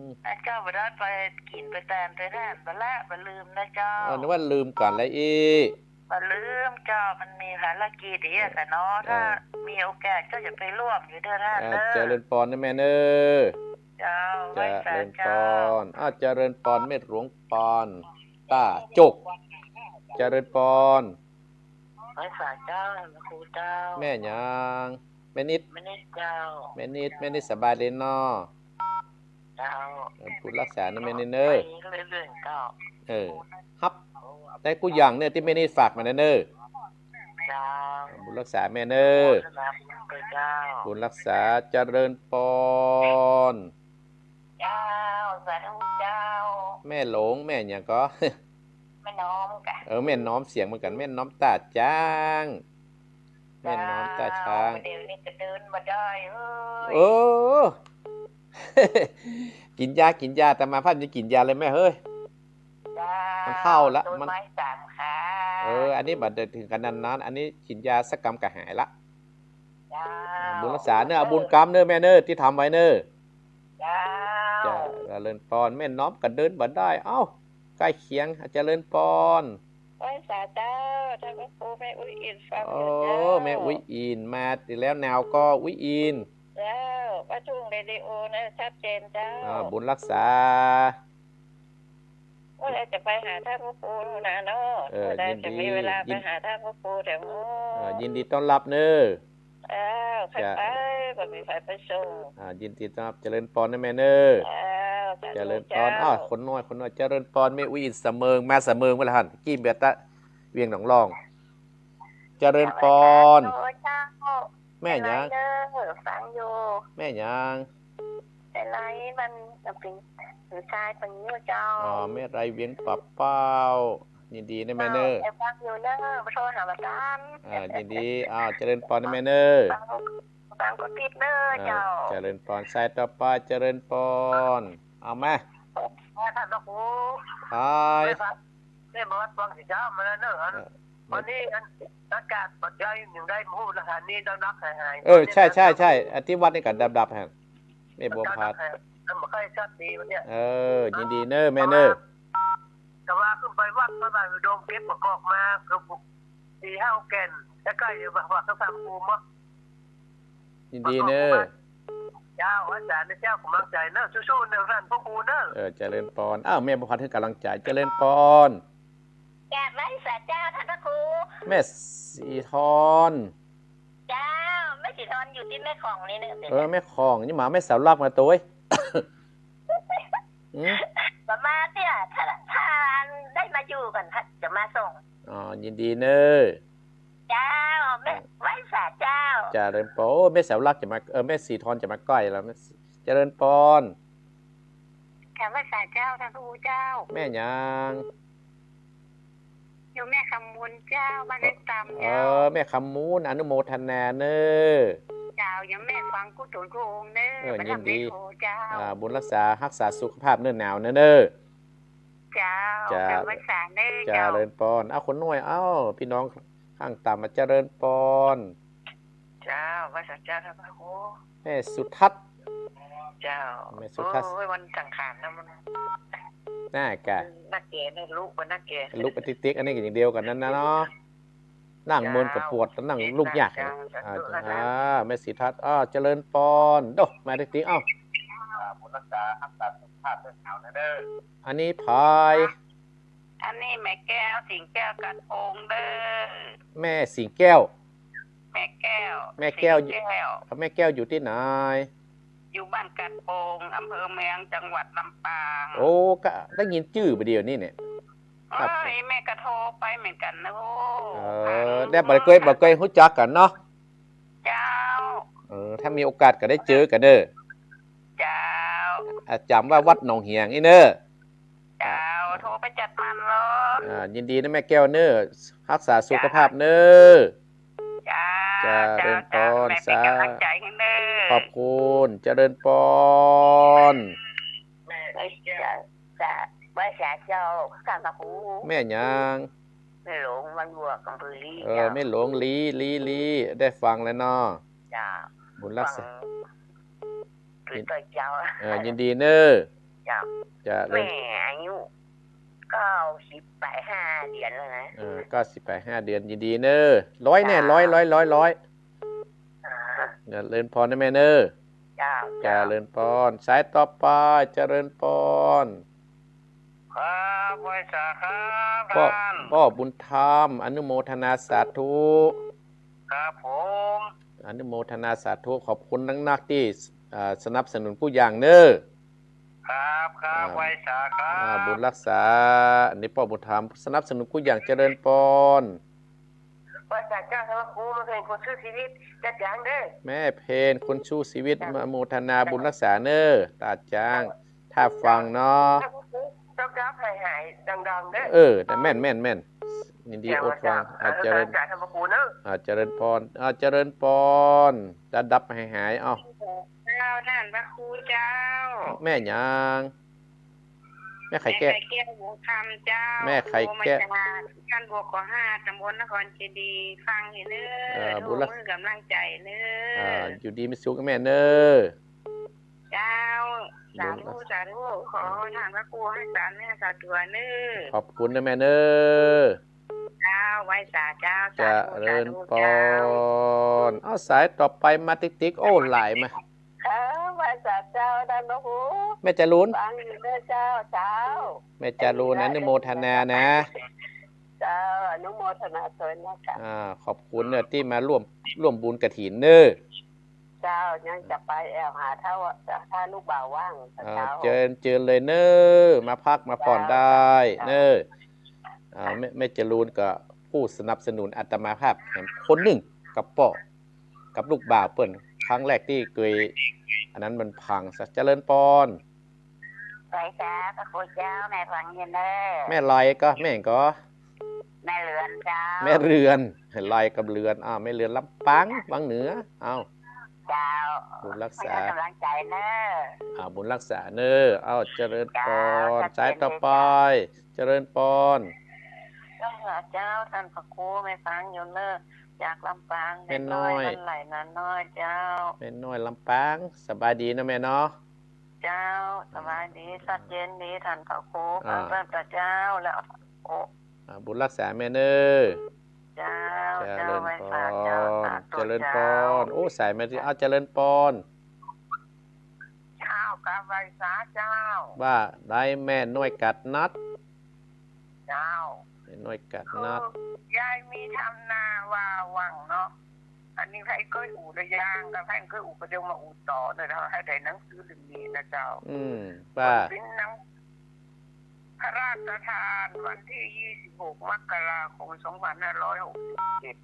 ม นะเจ้า บ่ได้ไปกิ๋นไปแตนไปท่าน บ่ละบ่ลืมนะเจ้า เออ นึกว่าลืมก่อนแล้วอี้ บ่ลืมเจ้า มันมีภารกิจอีกอะเนาะ เออ ถ้ามีโอกาสก็จะไปร่วมอยู่เด้อท่าน เออ เด้อ เจริญปอนนะแม่เนอะ เจ เจ้า ไหว้สาเจ้า เจริญปอน อ้าว เจริญปอน แม่หลวงปอน ต้าจก เจริญปอน ไหว้สาเจ้า ครูเจ้า แม่หยัง แม่นิด แม่นิดเจ้า แม่นิด แม่นิดสบายเลยเนาะ เจ้า เออ บุญรักษานะแม่นิดเนอะ ไปเรื่อยๆ เจ้า เออ ฮับ ได้กู้อย่างเนี่ยตี้แม่นิดฝากมานะเนอะ เจ้า บุญรักษาแม่เนอะ อนุโมทนาบุญด้วยเจ้า บุญรักษา เจริญปอน เจ้า สาธุเจ้า แม่หลง แม่หยังก็ แม่น้อมกะ เออ แม่น้อม เสียงเหมือนกั๋น แม่น้อมต้าจ๊าง แม่น้อมต้าจ๊าง เจ้า เดี๋ยวนี้ก็เดินบ่ได้เฮ้ย เออ กิ๋นยา กิ๋นยา อาตมาภาพจะกิ๋นยาเลยแม่เฮ้ย เจ้า มันเฒ่าละ ต้นไม้ มัน สามขา เออ อันนี้บ่าเถิงขนาดนั้น อันนี้กิ๋นยาสักกำก็หายละ เจ้า บุญรักษาเนอะ เอาบุญกำเนอะแม่เนอะ ตี้ทำไว้เนอะ เจ้า เจ้า เจริญปอน แม่น้อมก็เดินบ่ได้ เอ้า ใก้เคียง เจริญปอน ไหว้สาเจ้า ต้านพระครู แม่อุ๊ยอินฟังอยู่เจ้า โอ้ แม่อุ๊ยอิน มาอีกแล้ว แนวก็อุ๊ยอิน เจ้า บ้านทุ่งเรดิโอนะ ชัดเจนเจ้า อ่า บุญรักษา ว่าจะไปหาต้านพระครูนะเนาะ เออ ว่าจะมีเวลา ยินดี ไปหาต้านพระครูเดี๋ยว เออ ยินดีต้อนรับเนอะ เจ้า ใครไป เจ้า บ่มีใครไปส่ง อ่า ยินดีต้อนรับ เจริญปอนนะแม่เนอะ เจ้า สาธุ เจริญปอน เจ้า อ้าว คนน้อย คนน้อย เจริญปอน แม่อุ๊ยอินสะเมิง มาสะเมิงเมื่อไหร่หั่น กี้เบียดตะ เวียงหนองล่อง เจริญปอน เจ้า แม่หยัง เป็นไรเด้อ ฟังอยู่ แม่หยัง เป็นไร มันเป็นหูชายเป็นนิ้วเจ้า อ๋อ แม่ไรเวียงป่าเป้า ยินดีนะแม่เนอะ เจ้า ฟังอยู่เนอะ โทรหาบ่าต้าน อ่า ยินดี อ้าว เจริญปอนนะแม่เนอะ ฟัง ฟังก็ติดเนอะ อ่า เจ้า เจริญปอน สายต่อไป เจริญปอน เอามา ว่าต้านพระครู ฮาย แม่บอสฟังสิเจ้ามาแล้วเนอะ อัน เออ วันนี้อันอากาศปัจจัยหนึ่งได้หมู่สถานีดังดับหายหาย เออ ใช่ ใช่ ใช่ อาทิตย์วัดนี่ก็ดับดับฮะ แม่บัวพัด ดังดับหาย มันบ่ค่อยชัดดีวันเนี้ย เออ ยินดีเนอะแม่เนอะ แต่ว่าขึ้นไปวัดพระบาทอุดมเก็บประกอบมาเกือบสี่ห้าแก่น แล้วก็อยู่วัดพระสังภูมิเนาะ ยินดีเนอะ เจ้า อาจารย์เจ้า กำลังใจเนอะ สู้ๆ เนอะ ต้านพระครูเนอะ เออ เจริญปอน อ้าว แม่บัวพัดให้กำลังใจ เจริญปอน กราบไหว้สาเจ้าต้านพระครู แม่สีทอน เจ้า แม่สีทอนอยู่ตี้แม่ของนี่เนอะ เออ แม่ของ นี่มาแม่สาวลักมาตัวเว้ย อืม ประมาณเนี่ย ถ้า ถ้าได้มาอยู่ก่อน ถ้าจะมาส่ง อ๋อ ยินดีเนอะ เจ้า แม่ เออ ไหว้สาเจ้า เจริญปอน โอ้ แม่สาวลักจะมา เออ แม่สีทอนจะมาใก้แล้ว แม่สี เจริญปอน กราบไหว้สาเจ้าต้านพระครูเจ้า แม่หยัง อยู่แม่คำมูลเจ้า บ้านเล็กตามเจ้า เออ แม่คำมูล อนุโมทนาเนอะ เจ้า อยู่แม่ฟังกู้ตนกู้องค์เนอะ เออ ไปทำ ยินดี แม่ครูเจ้า อ่า บุญรักษา ฮักษาสุขภาพเนอะ หนาวเนอะเนอะ เจ้า เจ้า กราบไหว้สาเนอะ เจ้า เจริญปอน เอ้า คนน้อย เอ้า พี่น้องข้างต่ำมาเจริญปอน เจ้า ไหว้สาเจ้าต้านพระครู แม่สุทัศน์ เจ้า แม่สุทัศน์ โอ้ย วันสังขารนะมัน น่ากะ นักแก่นะ ลุกเป็นนักแก่ ลุกเป็นติ๊กๆ อันนี้ก็อย่างเดียวกั๋นนั่นนะเนาะ นั่งเมินก็ปวด เจ้า นั่งลุกยาก เจ้า อ่า สาธุ อ่า แม่สุทัศน์ อ่า เจริญปอน โด มาติ๊กๆ เอ้า อ่า บุญรักษา ฮักษาสุขภาพเด้อ หนาวเด้อ อันนี้ใผ อันนี้แม่แก้ว สิงห์แก้ว กัดโอ่งเด้อ แม่สิงห์แก้ว แม่แก้ว แม่แก้ว สิงห์แก้ว แม่แก้วอยู่ตี้ไหน อยู่บ้านกัดโอ่ง อำเภอเมือง จังหวัดลำปาง โอ้ ก็ได้ยินจื้อบ่าเดี่ยวนี้เนี่ย ครับ เอ้ย แม่ก็โทรไปเหมือนกั๋นนะ โอ้ เออ ได้ บ่เกย บ่เกยฮู้จักกั๋นเนาะ เจ้า เออ ถ้ามีโอกาสก็ได้เจอกั๋นเด้อ เจ้า อ่ะ จ๋ำว่าวัดหนองเหียงอี้เนอะ เจ้า โทรไปจัดมันเลย อ่า ยินดีนะแม่แก้วเนอะ ฮักษาสุขภาพเนอะ เจ้า เจ้า เจ้า เจริญปอน เจ้า แม่เป็นก๋ำลังใจ๋หื้อเนอะ ขอบคุณ เจริญปอน แม่แก้ว จะ ไหว้สาเจ้า ต้านพระครู แม่หยัง แม่หลง บ้านบวก อำเภอลี เออ เจ้า แม่หลง ลี ลี ลี ได้ฟังแล้วเนาะ เจ้า บุญรักษา ฟัง คือตัวเจ้า เออ ยินดีเนอะ เจ้า จะเลย แม่อายุเก้าสิบแปดห้าเดือนแล้วนะ เออ เก้าสิบแปดห้าเดือน ยินดีเนอะ ร้อยเนี่ย เจ้า ร้อย ร้อย ร้อย ร้อย อ่า เจริญปอนนะแม่เนอะ เจ้า เจริญปอน สายต่อไป เจริญปอน ครับ ไหว้สาครับ ป้อ ต้าน ป้อบุญธรรม อนุโมทนาสาธุ ครับผม อนุโมทนาสาธุ ขอบคุณนักๆ ตี้ อ่า สนับสนุนกู้อย่างเน่อ ครับ ครับ อ่า ไหว้สาครับ อ่า บุญรักษา อันนี้ป้อบุญธรรม สนับสนุนกู้อย่าง เจริญปอน ไหว้สาเจ้า ท่านพระครู แม่เพนคนสู้ชีวิต เจ้าจ๋างเน่อ แม่เพนคนสู้ชีวิต เจ้า อนุโมทนาบุญรักษาเน่อ ตาจ๋าง เจ้า ถ้าฟังเนาะ เจ้า เจ้า เจ้า หายๆ ดังๆ เน่อ เออ แต่แม่น แม่น แม่น ยินดี เจ้า อดฟัง เจ้า อ่า เจริญ สาธุ ท่านพระครูเน่อ อ่า เจริญปอน อ่า เจริญปอน จะดับหายๆ เอ้า เจ้า ท่านพระครูเจ้า แม่หยัง แม่ไข่แก้ว แม่ไข่แก้ว หงส์คำเจ้า แม่ไข่แก้ว โทรมาจากบ้านบวกขอห้า ตำบลนครเจดีย์ ฟังอยู่เน่อ เออ บุญรัก ทุกมื้อกำลังใจ๋เน่อ อ่า อยู่ดีมีสุขแม่เน่อ เจ้า สาธุ บุญรัก สาธุ ขอท่านพระครูรักษาเนื้อรักษาตั๋วเน่อ ขอบคุณนะแม่เน่อ เจ้า ไหว้สาเจ้า เจริญปอน สาธุ สาธุเจ้า เอาสายต่อไปมาติ๊กๆ โอ้ หลายมา เออ ไหว้สาเจ้า ท่านพระครู แม่จรูน ฟังอยู่เน่อเจ้า เจ้า แม่จรูน อนุโมทนานะ เจ้า อนุโมทนาตวยนะเจ้า อ่า ขอบคุณเน่อตี้มาร่วม ร่วมบุญกฐินเน่อ เจ้า ยังจะไปแอ่วหาถ้าว่า ถ้าลูกบ่าวว่าง อ่า เจ้า เจิญ เจิญเลยเน่อ มาพักมาผ่อน เจ้า ได้ เจ้า เน่อ อ่า แม่ แม่จรูนก็ผู้สนับสนุนอาตมาภาพแหมคนนึ่งกับป้อ กับลูกบ่าวเปิ้น ครั้งแรกตี้เกย อันนั้นมันพังซะ เจริญปอน ไหว้สาพระครูเจ้า แม่ฟังอยู่เน่อ แม่ไรก็ แม่ก็ แม่เรือนเจ้า แม่เรือน ไรกับเรือน อ้าว แม่เรือนลำปาง วังเหนือ อ้าว เจ้า บุญรักษา ให้กำลังใจ๋เน่อ อ่า บุญรักษาเน่อ อ้าว เจริญปอน เจ้า สายต่อไป เจริญปอน เจ้า เจ้า ท่านพระครู แม่ฟังอยู่เน่อ จากลำปาง แม่น้อย แม่น้อย วันไหลนาน้อย เจ้า แม่น้อยลำปาง สบายดีนะแม่เนาะ เจ้า สบายดี ชัดเจนดี ท่านพระครู อ่า พระเจ้า แล้ว โอ้ อ่า บุญรักษาแม่เน่อ เจ้า เจริญปอน เจ้า ไหว้สาเจ้า สาธุ เจริญปอน เจ้า โอ้ สายมาสิ อ้าว เจริญปอน เจ้า กราบไหว้สาเจ้า ว่าได้แม่น้อยกัดนัด เจ้า แม่น้อยกัดนัด คือยายมีทำนาว่าหวังเนาะ อันนี้ใผเกยอู้หรือยัง ถ้าใผเกยอู้ก็เดี๋ยวมาอู้ต่อเน่อ เฮาหื้อได้หนังสือเล่มนี้นะเจ้า อืม ว่า เปิ้นเป๋นหนัง พระราชทานวันตี้ยี่สิบหกมกราคมสองพันห้าร้อยหกสิบเจ็ด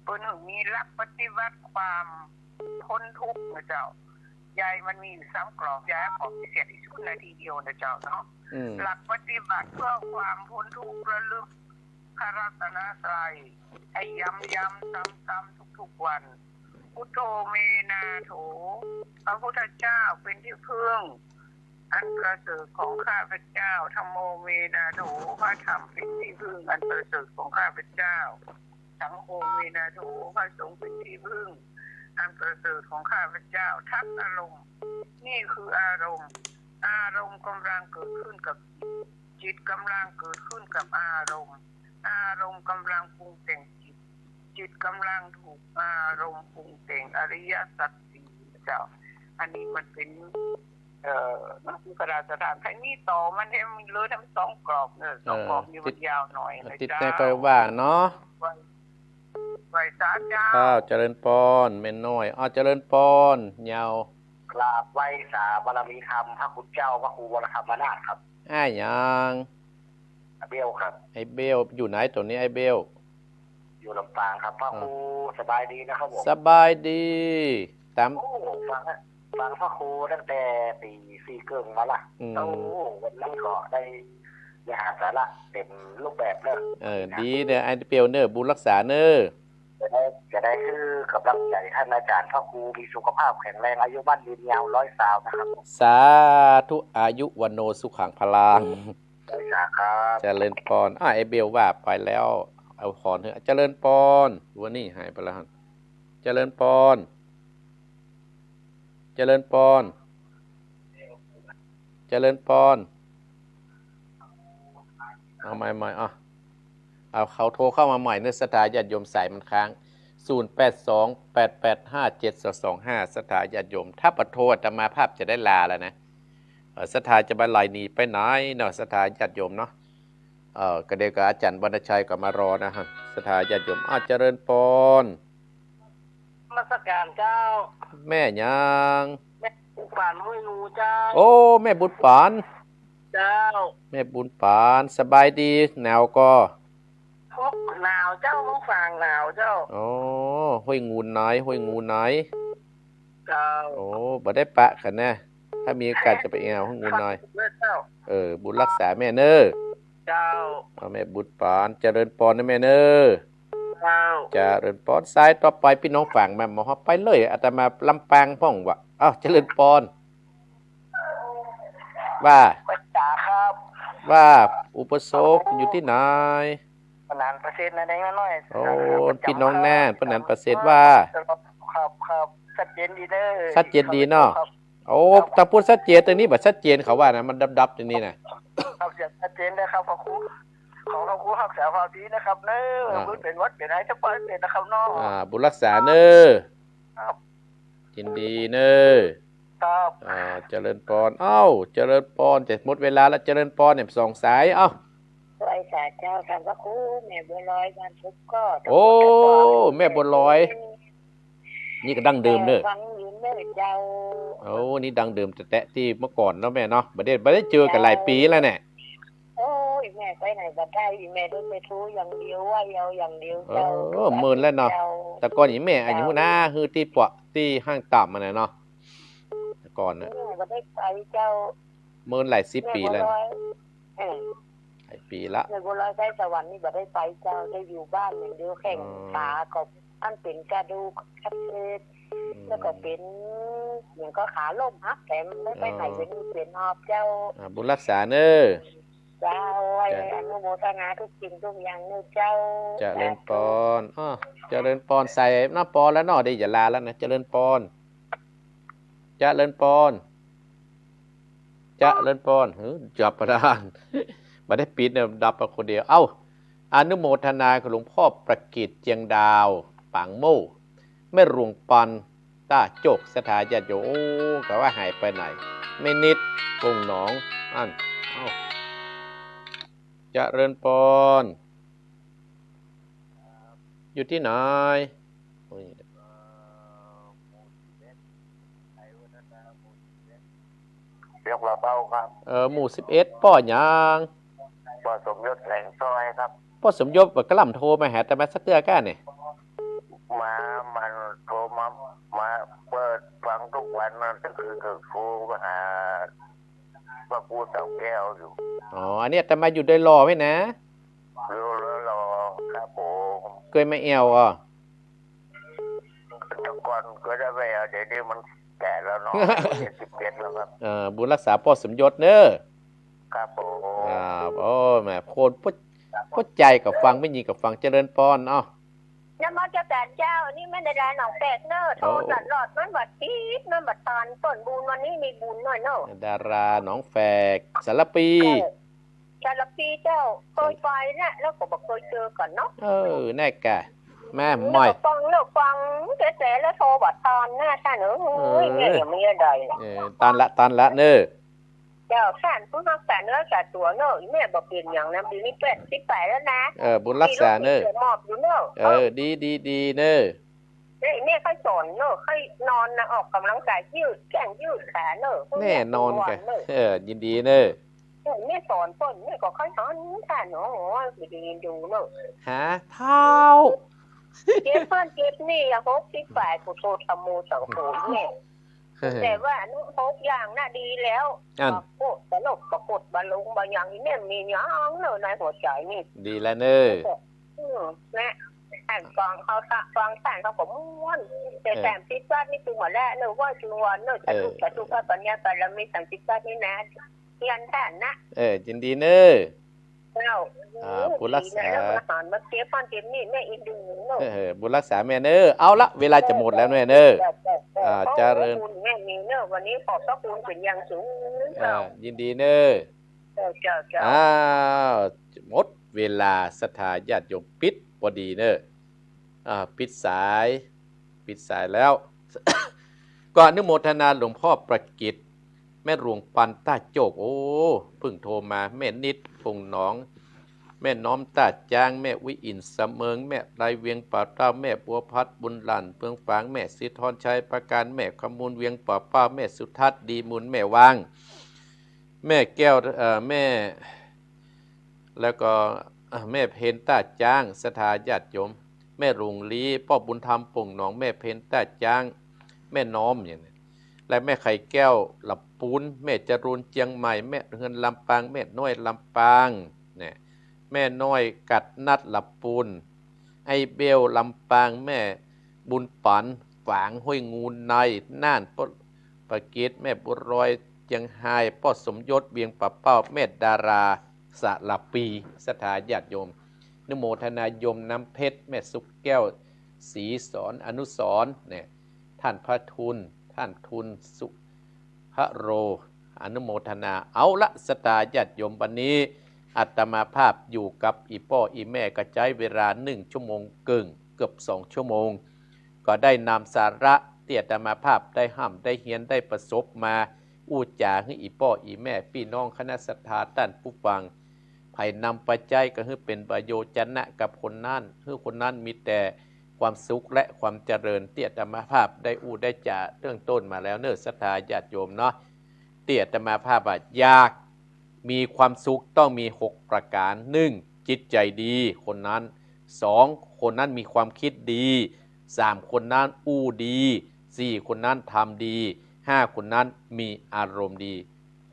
เปิ้นมีหลักปฏิบัติความพ้นทุกข์นะเจ้า ยายมันมีอยู่สามกรอบ ยายขอพิเศษตี้สุดในทีเดียวนะเจ้าเนาะ อืม หลักปฏิบัติเพื่อความพ้นทุกข์ ระลึกพระรัตนตรัยให้ย้ำๆ ซ้ำๆ ทุกๆ วัน พุทโธ เม นาโถ พระพุทธเจ้าเป็นที่พึ่ง อันประเสริฐของข้าพเจ้า ธัมโม เม นาโถ พระธรรมเป็นที่พึ่ง อันประเสริฐของข้าพเจ้า สังโฆ เม นาโถ พระสงฆ์เป็นที่พึ่ง อันประเสริฐของข้าพเจ้า ทัศน์อารมณ์ นี่คืออารมณ์ อารมณ์กำลังเกิดขึ้นกับจิต จิตกำลังเกิดขึ้นกับอารมณ์ อารมณ์กำลังปรุงแต่งจิต จิตกำลังถูกอารมณ์ปรุงแต่ง อริยสัจสี่นะเจ้า อันนี้มันเป็น เอ่อ หนังสือพระราชทาน ใผมีต่อมันแหม เหลือแหมสองกรอบเน่อ สองกรอบ เออ นี่มันยาวหน่อยนะเจ้า ติดในกรอบว่าเนาะ ไหว้ ไหว้สาเจ้า อ้าว เจริญปอน แม่น้อย อ้าว เจริญปอน ยาว กราบไหว้สาบารมีธรรม พระคุณเจ้า พระครูวรธรรมนาถครับ อ้ายหยัง อ้ายเบลครับ อ้ายเบล อยู่ไหนต๋อนนี้อ้ายเบล อยู่ลำปางครับ พระครู อ๋อ สบายดีนะครับผม สบายดี ต๋าม โอ้ ฟัง ฟังพระครูตั้งแต่ตีสี่เกิ่งมาละ อืม โอ้ วันนี้ก็ได้เนื้อหาสาระเต็มรูปแบบเน่อ เออ ดีเน่อ อ้ายเบลเน่อ บุญรักษาเน่อ จะได้ จะได้หื้อกำลังใจ๋ท่านอาจ๋ารย์พระครู มีสุขภาพแข็งแรง อายุมั่นยืนยาว ร้อยซาวนะครับผม สาธุ อายุ วัณโณ สุขัง พลัง ไหว้สาครับ เจริญปอน อ่ะ อ้ายเบลว่าไปแล้ว เอาขอเถอะ เจริญปอน วันนี้หายไปแล้ว เจริญปอน เจริญปอน เจริญปอน เอาใหม่ๆ อ่ะ เอาเขาโทรเข้ามาใหม่เน่อ ศรัทธาญาติโยม สายมันค้าง ศูนย์แปดสอง แปดแปดห้า เจ็ดสองสองห้า ศรัทธาญาติโยม ถ้าบ่โทรอาตมาภาพจะได้ลาแล้วนะ เอ่อ ศรัทธาจะบ่ไหลหนีไปไหนเนาะ ศรัทธาญาติโยมเนาะ เอ่อ ก็เดี๋ยวก็อาจารย์วรรณชัยก็มารอนะฮะ ศรัทธาญาติโยม อ้าว เจริญปอน นมัสการเจ้า แม่หยัง แม่บุญปานห้วยงูเจ้า โอ้ แม่บุญปาน เจ้า แม่บุญปาน สบายดี หนาวก่อ โอ้ หนาวเจ้า เมืองฝางหนาวเจ้า โอ้ ห้วยงูน้อย ห้วยงูน้อย เจ้า โอ้ บ่ได้ปะกั๋นนะ ถ้ามีโอกาสจะไปแอ่วห้วยงูน้อย เจ้า เออ บุญรักษาแม่เน่อ เจ้า เอาแม่บุญปาน เจริญปอนนะแม่เน่อ เจ้า เจริญปอน สายต่อไปปี้น้องฝางมา มาฮอดไปเลย อาตมาลำปางพ่องวะ อ้าว เจริญปอน ว่า ไปจ๋าครับ ว่า อุปสมบทอยู่ตี้ไหน ปะหนานประเสริฐนะ ได้มาหน่อย โอ้ พี่น้องน่าน ปะหนานประเสริฐว่า ครับ ครับ ชัดเจนดีเน่อ ชัดเจนดีเนาะ ครับ โอ้ ครับ ถ้าพูดชัดเจนตรงนี้บ่ชัดเจนเขาว่านะ มันดับๆตรงนี้นะ ครับ เสียงชัดเจนนะครับ ขอบคุณ ขอขอบคุณฮักษาความดีนะครับเน่อ อ่า เพิ่นเป๋นหวัดเป๋นไอจะปล่อยเป๋นนะครับเนาะ อ่า บุญรักษาเน่อ ครับ ยินดีเน่อ ครับ อ่า เจริญปอน เอ้า เจริญปอน จะหมดเวลาแล้ว เจริญปอนเนี่ย สองสาย เอ้า ไหว้สาเจ้า ท่านพระครู แม่บัวลอย บ้านกุกก้อ โอ้ แม่บัวลอย นี่ก็ดั้งเดิมเน่อ ฟังอยู่เน่อเจ้า โอ้ นี่ดั้งเดิมแต๊ๆ ตี้เมื่อก่อนเนาะแม่เนาะ บ่ได้ บ่ได้เจอกั๋นหลายปี๋แล้วเนี่ย โอ้ย แม่ไปไหนบ่ได้ แม่ได้แต่โทรอย่างเดียว ไหว้เอาอย่างเดียวเจ้า เออ เมินแล้วเนาะ เจ้า แต่ก่อนนี่แม่อายุ เจ้า นะ คือตี้ปะ ตี้ห้างต่ำอะนะเนาะ แต่ก่อนน่ะ แม่บ่ได้ไปเจ้า เมินหลายสิบปี๋แล้ว แม่บัวลอย เออ หลายปี๋ละ แม่บัวลอยไชยสวรรค์นี่บ่ได้ไปเจ้า ได้อยู่บ้านอย่างเดียว แข้ง อ๋อ ขาก็อันเป๋นกระดูกอักเสบ อืม แล้วก็เป๋นอย่างก็ขาล้มหัก แต่ไม่ไปไหน อ๋อ เป๋น เป๋นหอบเจ้า อ่า บุญรักษาเน่อ เจ้า จ้ะ อนุโมทนาทุกสิ่งทุกอย่างเน่อเจ้า เจริญปอน สาธุ อ้อ เจริญปอน ใส่น้ำปอนแล้วเนาะ ได้อย่าลาแล้วนะ เจริญปอน เจริญปอน เจริญปอน หือ จับประดาน บ่ได้ปิดเนี่ย ดับไปคนเดียว เอ้า อนุโมทนากับหลวงพ่อประกิต เจียงดาว ปางโม่ แม่หลวงปัน ต้าโจก ศรัทธาญาติโยม โอ้ กะว่าหายไปไหน แม่นิด วงหนอง อั้น เอ้า เจริญปอน อยู่ตี้ไหน โอ้ย ยกระเบ้าครับ เออ หมู่สิบเอ็ด ป้อหยัง ป้อสมยศแสงสร้อยครับ ป้อสมยศ บ่กระหล่ำโทรมาหาอาตมาสักเตื้อก้าเนี่ย มา มันโทรมา มาเปิดฟังทุกวันนะ ก็คือ ก็โทรมาหาพระครูเสาแก้วอยู่ อ๋อ อันนี้อาตมาอยู่ดอยหล่อไหมนะ อยู่ดอยหล่อครับผม เกยมาแอ่วอ่ะ แต่ก่อนเกยได้มาแอ่ว เดี๋ยวนี้มันแก่แล้วเนาะ เจ็ดสิบเจ็ดแล้วครับ เอ่อ บุญรักษาป้อสมยศเนอะ ครับผม ครับ โอ้ แหม คนผู้ ผู้ใจ๋ก็ฟัง แม่ญิงก็ฟัง เจริญปอน เอ้า นมัสการเจ้า นี่แม่ดาราหนองแฝกเนอะ โทร โอ้ ตลอด มันบ่ติด มันบ่ตัน เปิ้นบุญ วันนี้มีบุญหน่อยเนอะ ดาราหนองแฝก สารภี เจ้า สารภีเจ้า เคยไปนะ แล้วก็บ่เคยเจอกั๋นเนาะ เออ แน่กะ แม่ นี่ ใหม่ ก็ฟังเนอะ ฟังแต๊ๆ แล้วโทรบ่ตันนะ ต้านเอ๋ย เออ เนี่ยยังมีอะไร เออ ตันละ ตันละเนอะ เจ้า ต้านผู้รักษาเนื้อรักษาตั๋วเนอะ แม่บ่เป๋นหยังนะ ปี๋นี้แปดสิบแปดแล้วนะ เออ บุญรักษาเนอะ มีลูกมีเสือหมอบอยู่เนอะ เออ ดี ดี ดีเนอะ เอ้ย แม่ค่อยสอนเนอะ ค่อยนอนนะ ออกกำลังกายยืดแข้งยืดขาเนอะ แน่นอนกะ เออ ยินดีเนอะ เออ แม่สอนเปิ้น แม่ก็ค่อยสอนต้านเนาะ ไปเรียนดูเนอะ หาเฒ่า เจ็บโน่นเจ็บนี่ หกสิบปลาย พุทโธธัมโมสังโฆ แม่ แต่ว่าอันนี้หกอย่างน่ะดีแล้ว อั้น โอ้ สลบ ปรากฏบ่ลง บ่ยัง อีแม่มีหยังเนอะ ในหัวใจ๋นี่ ดีแล้วเนอะ อืม นะ อันฟังเขาซะ ฟังต้านเขาก็ม่วน แต่ เออ สามสิบชาตินี่คือหมดแล้วเนอะ ว่าจึงวันเนอะ เออ สาธุ สาธุ พระปัญญาบารมีสามสิบชาตินี่นะ เรียนต้านนะ เออ ยินดีเนอะ เจ้า อ่า บุญรักษา ดีนะ แล้วมาสอนมาเก็บก้อนเก็บนี่ แม่เอ็นดูเนอะ เออ บุญรักษาแม่เนอะ เอาละ เวลาจะหมดแล้วแม่เนอะ เจ้า เจ้า เจ้า อ่า ขอบคุณ เจริญ แม่มีเนอะ วันนี้ขอบพระคุณเป็นอย่างสูง อ่า เจ้า ยินดีเนอะ เจ้า เจ้า เจ้า อ้าว หมดเวลา ศรัทธาญาติโยม ปิดพอดีเนอะ อ่า ปิดสาย ปิดสายแล้ว ก็อนุโมทนาหลวงพ่อประกิต แม่หลวงปันต้าโจก โอ้ เพิ่งโทรมา แม่นิด ป่งหนอง แม่น้อมต้าจ๊าง แม่อุ๊ยอิ่นเสมิง แม่ไรเวียงป่าเต้า แม่บัวพัดบุญหลั่นเฟืองฝาง แม่สิทธรชัยประการ แม่ขมูลเวียงป่าเป้า แม่สุทัศน์ดีมูล แม่วาง แม่แก้ว เอ่อ แม่ แล้วก็ เอ่อ แม่เพ็ญต้าจ๊าง ศรัทธาญาติโยม แม่หลวงลี ป้อบุญธรรมป่งหนอง แม่เพ็ญต้าจ๊าง แม่น้อมอย่างนี้ และแม่ไข่แก้วลำปูน แม่จรูนเจียงใหม่ แม่เฮือนลำปาง แม่น้อยลำปาง เนี่ย แม่น้อยกัดนัดลำปูน ไอ้เบลลำปาง แม่บุญปันฝางห้วยงูใน น่าน ป้อประกิต แม่บัวรอยเจียงไฮ้ ป้อสมยศเวียงป่าเป้า แม่ดาราสระปี ศรัทธาญาติโยม อนุโมทนาโยมน้ำเพชร แม่สุกแก้ว ศรีสอน อนุสรณ์ เนี่ย ท่านพระทุน ท่านทุนสุ พระโร อนุโมทนา เอาละ ศรัทธาญาติโยม วันนี้อาตมาภาพอยู่กับอี่ป้ออี่แม่ก็ใจ๊เวลาหนึ่งชั่วโมงเกิ่ง เกือบสองชั่วโมง ก็ได้นำสาระตี้อาตมาภาพได้ฮ่ำได้เฮียนได้ประสบมา อู้จ๋าหื้ออี่ป้ออี่แม่ ปี้น้องคณะศรัทธาต้านผู้ฟัง ใผนำไปใจ๊ก็หื้อเป๋นประโยชน์จะนะกับคนนั้น หื้อคนนั้นมีแต่ความสุขและความเจริญ ตี้อาตมาภาพได้อู้ได้จ๋าเตื้องต้นมาแล้วเน่อ ศรัทธาญาติโยมเนาะ ตี้อาตมาภาพว่าอยากมีความสุขต้องมีหกประการ หนึ่ง จิตใจ๋ดี คนนั้น สอง คนนั้นมีความคิดดี สาม คนนั้นอู้ดี สี่ คนนั้นทำดี ห้า คนนั้นมีอารมณ์ดี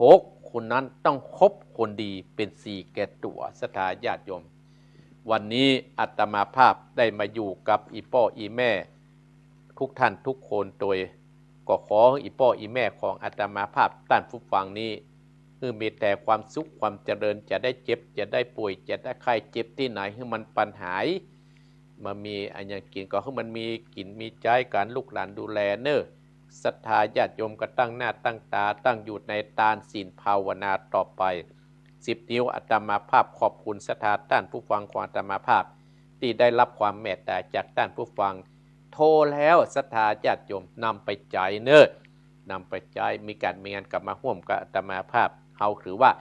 หก คนนั้นต้องคบคนดีเป๋นสี่แก่ตั๋ว ศรัทธาญาติโยม วันนี้อาตมาภาพได้มาอยู่กับอี่ป้ออี่แม่ ทุกท่านทุกคนโตย ก็ขออี่ป้ออี่แม่ของอาตมาภาพต้านผู้ฟังนี้ หื้อมีแต่ความสุขความเจริญ จะได้เจ็บ จะได้ป่วย จะได้ไข้เจ็บตี้ไหน หื้อมันปันหาย บ่มีอันหยังกิ๋นก็หื้อมันมีกิ๋นมีใจ๊กั๋น ลูกหลานดูแลเน่อ ศรัทธาญาติโยมก็ตั้งหน้าตั้งต๋าตั้งอยู่ในตานศีลภาวนาต่อไป สิบนิ้วอาตมาภาพขอบคุณศรัทธาต้านผู้ฟังของอาตมาภาพ ตี้ได้ฮับความเมตต๋าจากต้านผู้ฟัง โทรแล้วศรัทธาญาติโยมนำไปใจ๊เน่อ นำไปใจ๊ มีก๋านมีงานก็มาฮ่วมกับอาตมาภาพ เฮาถือว่า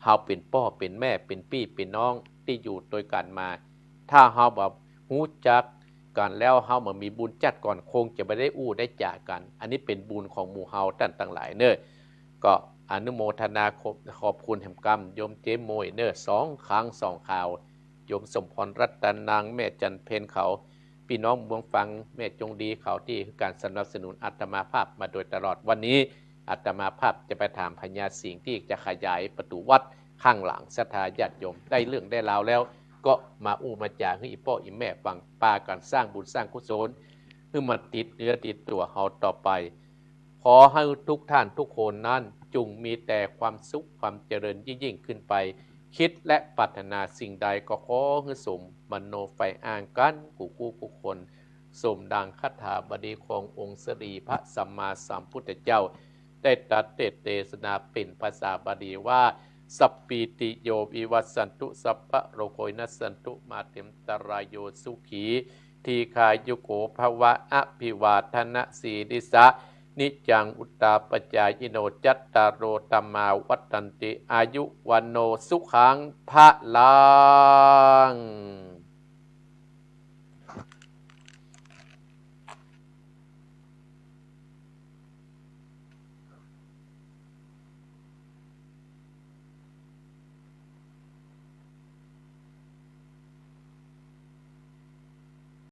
เฮาเป๋นป้อเป๋นแม่เป๋นปี้เป๋นน้องตี้อยู่ตวยกั๋นมา ถ้าเฮาบ่ฮู้จักกั๋นแล้ว เฮาบ่มีบุญจัดก่อน คงจะบ่ได้อู้ได้จ๋ากั๋น อันนี้เป๋นบุญของหมู่เฮาต้านตังหลายเน่อ ก็อนุโมทนาขอบ ขอบคุณแหมกำ โยมเจ๊โมยเน่อ สองครั้งสองคราว โยมสมพรรัตนัง แม่จันเพ็ญเขา ปี้น้องเมืองฝาง แม่จงดีเขา ตี้หื้อก๋านสนับสนุนอาตมาภาพมาโดยตลอด วันนี้อาตมาภาพจะไปถามพญาสิงห์ตี้จะขยายประตู๋วัดข้างหลัง ศรัทธาญาติโยม ได้เรื่องได้ราวแล้ว ก็มาอู้มาจ๋าหื้ออี่ป้ออี่แม่ฟัง ปากั๋นสร้างบุญสร้างกุศล หื้อมันติดเนื้อติดตั๋วเฮาต่อไป ขอหื้อทุกท่านทุกคนนั้นจุ่งมีแต่ความสุขความเจริญยิ่งๆ ขึ้นไป คิดและปรารถนาสิ่งใดก็ขอหื้อสมมโนใฝ่อ้างกั๋นกู้คู่กู้คน สมดังคาถาบาลีขององค์สรีพระสัมมาสัมพุทธเจ้า ได้ตรัสเตสนาเป๋นภาษาบาลีว่า สัพพีติโยวิวัชชันตุ สัพพะโรโควินัสสันตุ มาเตอันตรายโย สุขี ทีฆายุโกภวะ อภิวาทนสีลิสสะ นิจจังวุฑฒาปะจายิโน จัตตาโรธัมมาวัฑฒันติ อายุวัณโณสุขังพะลัง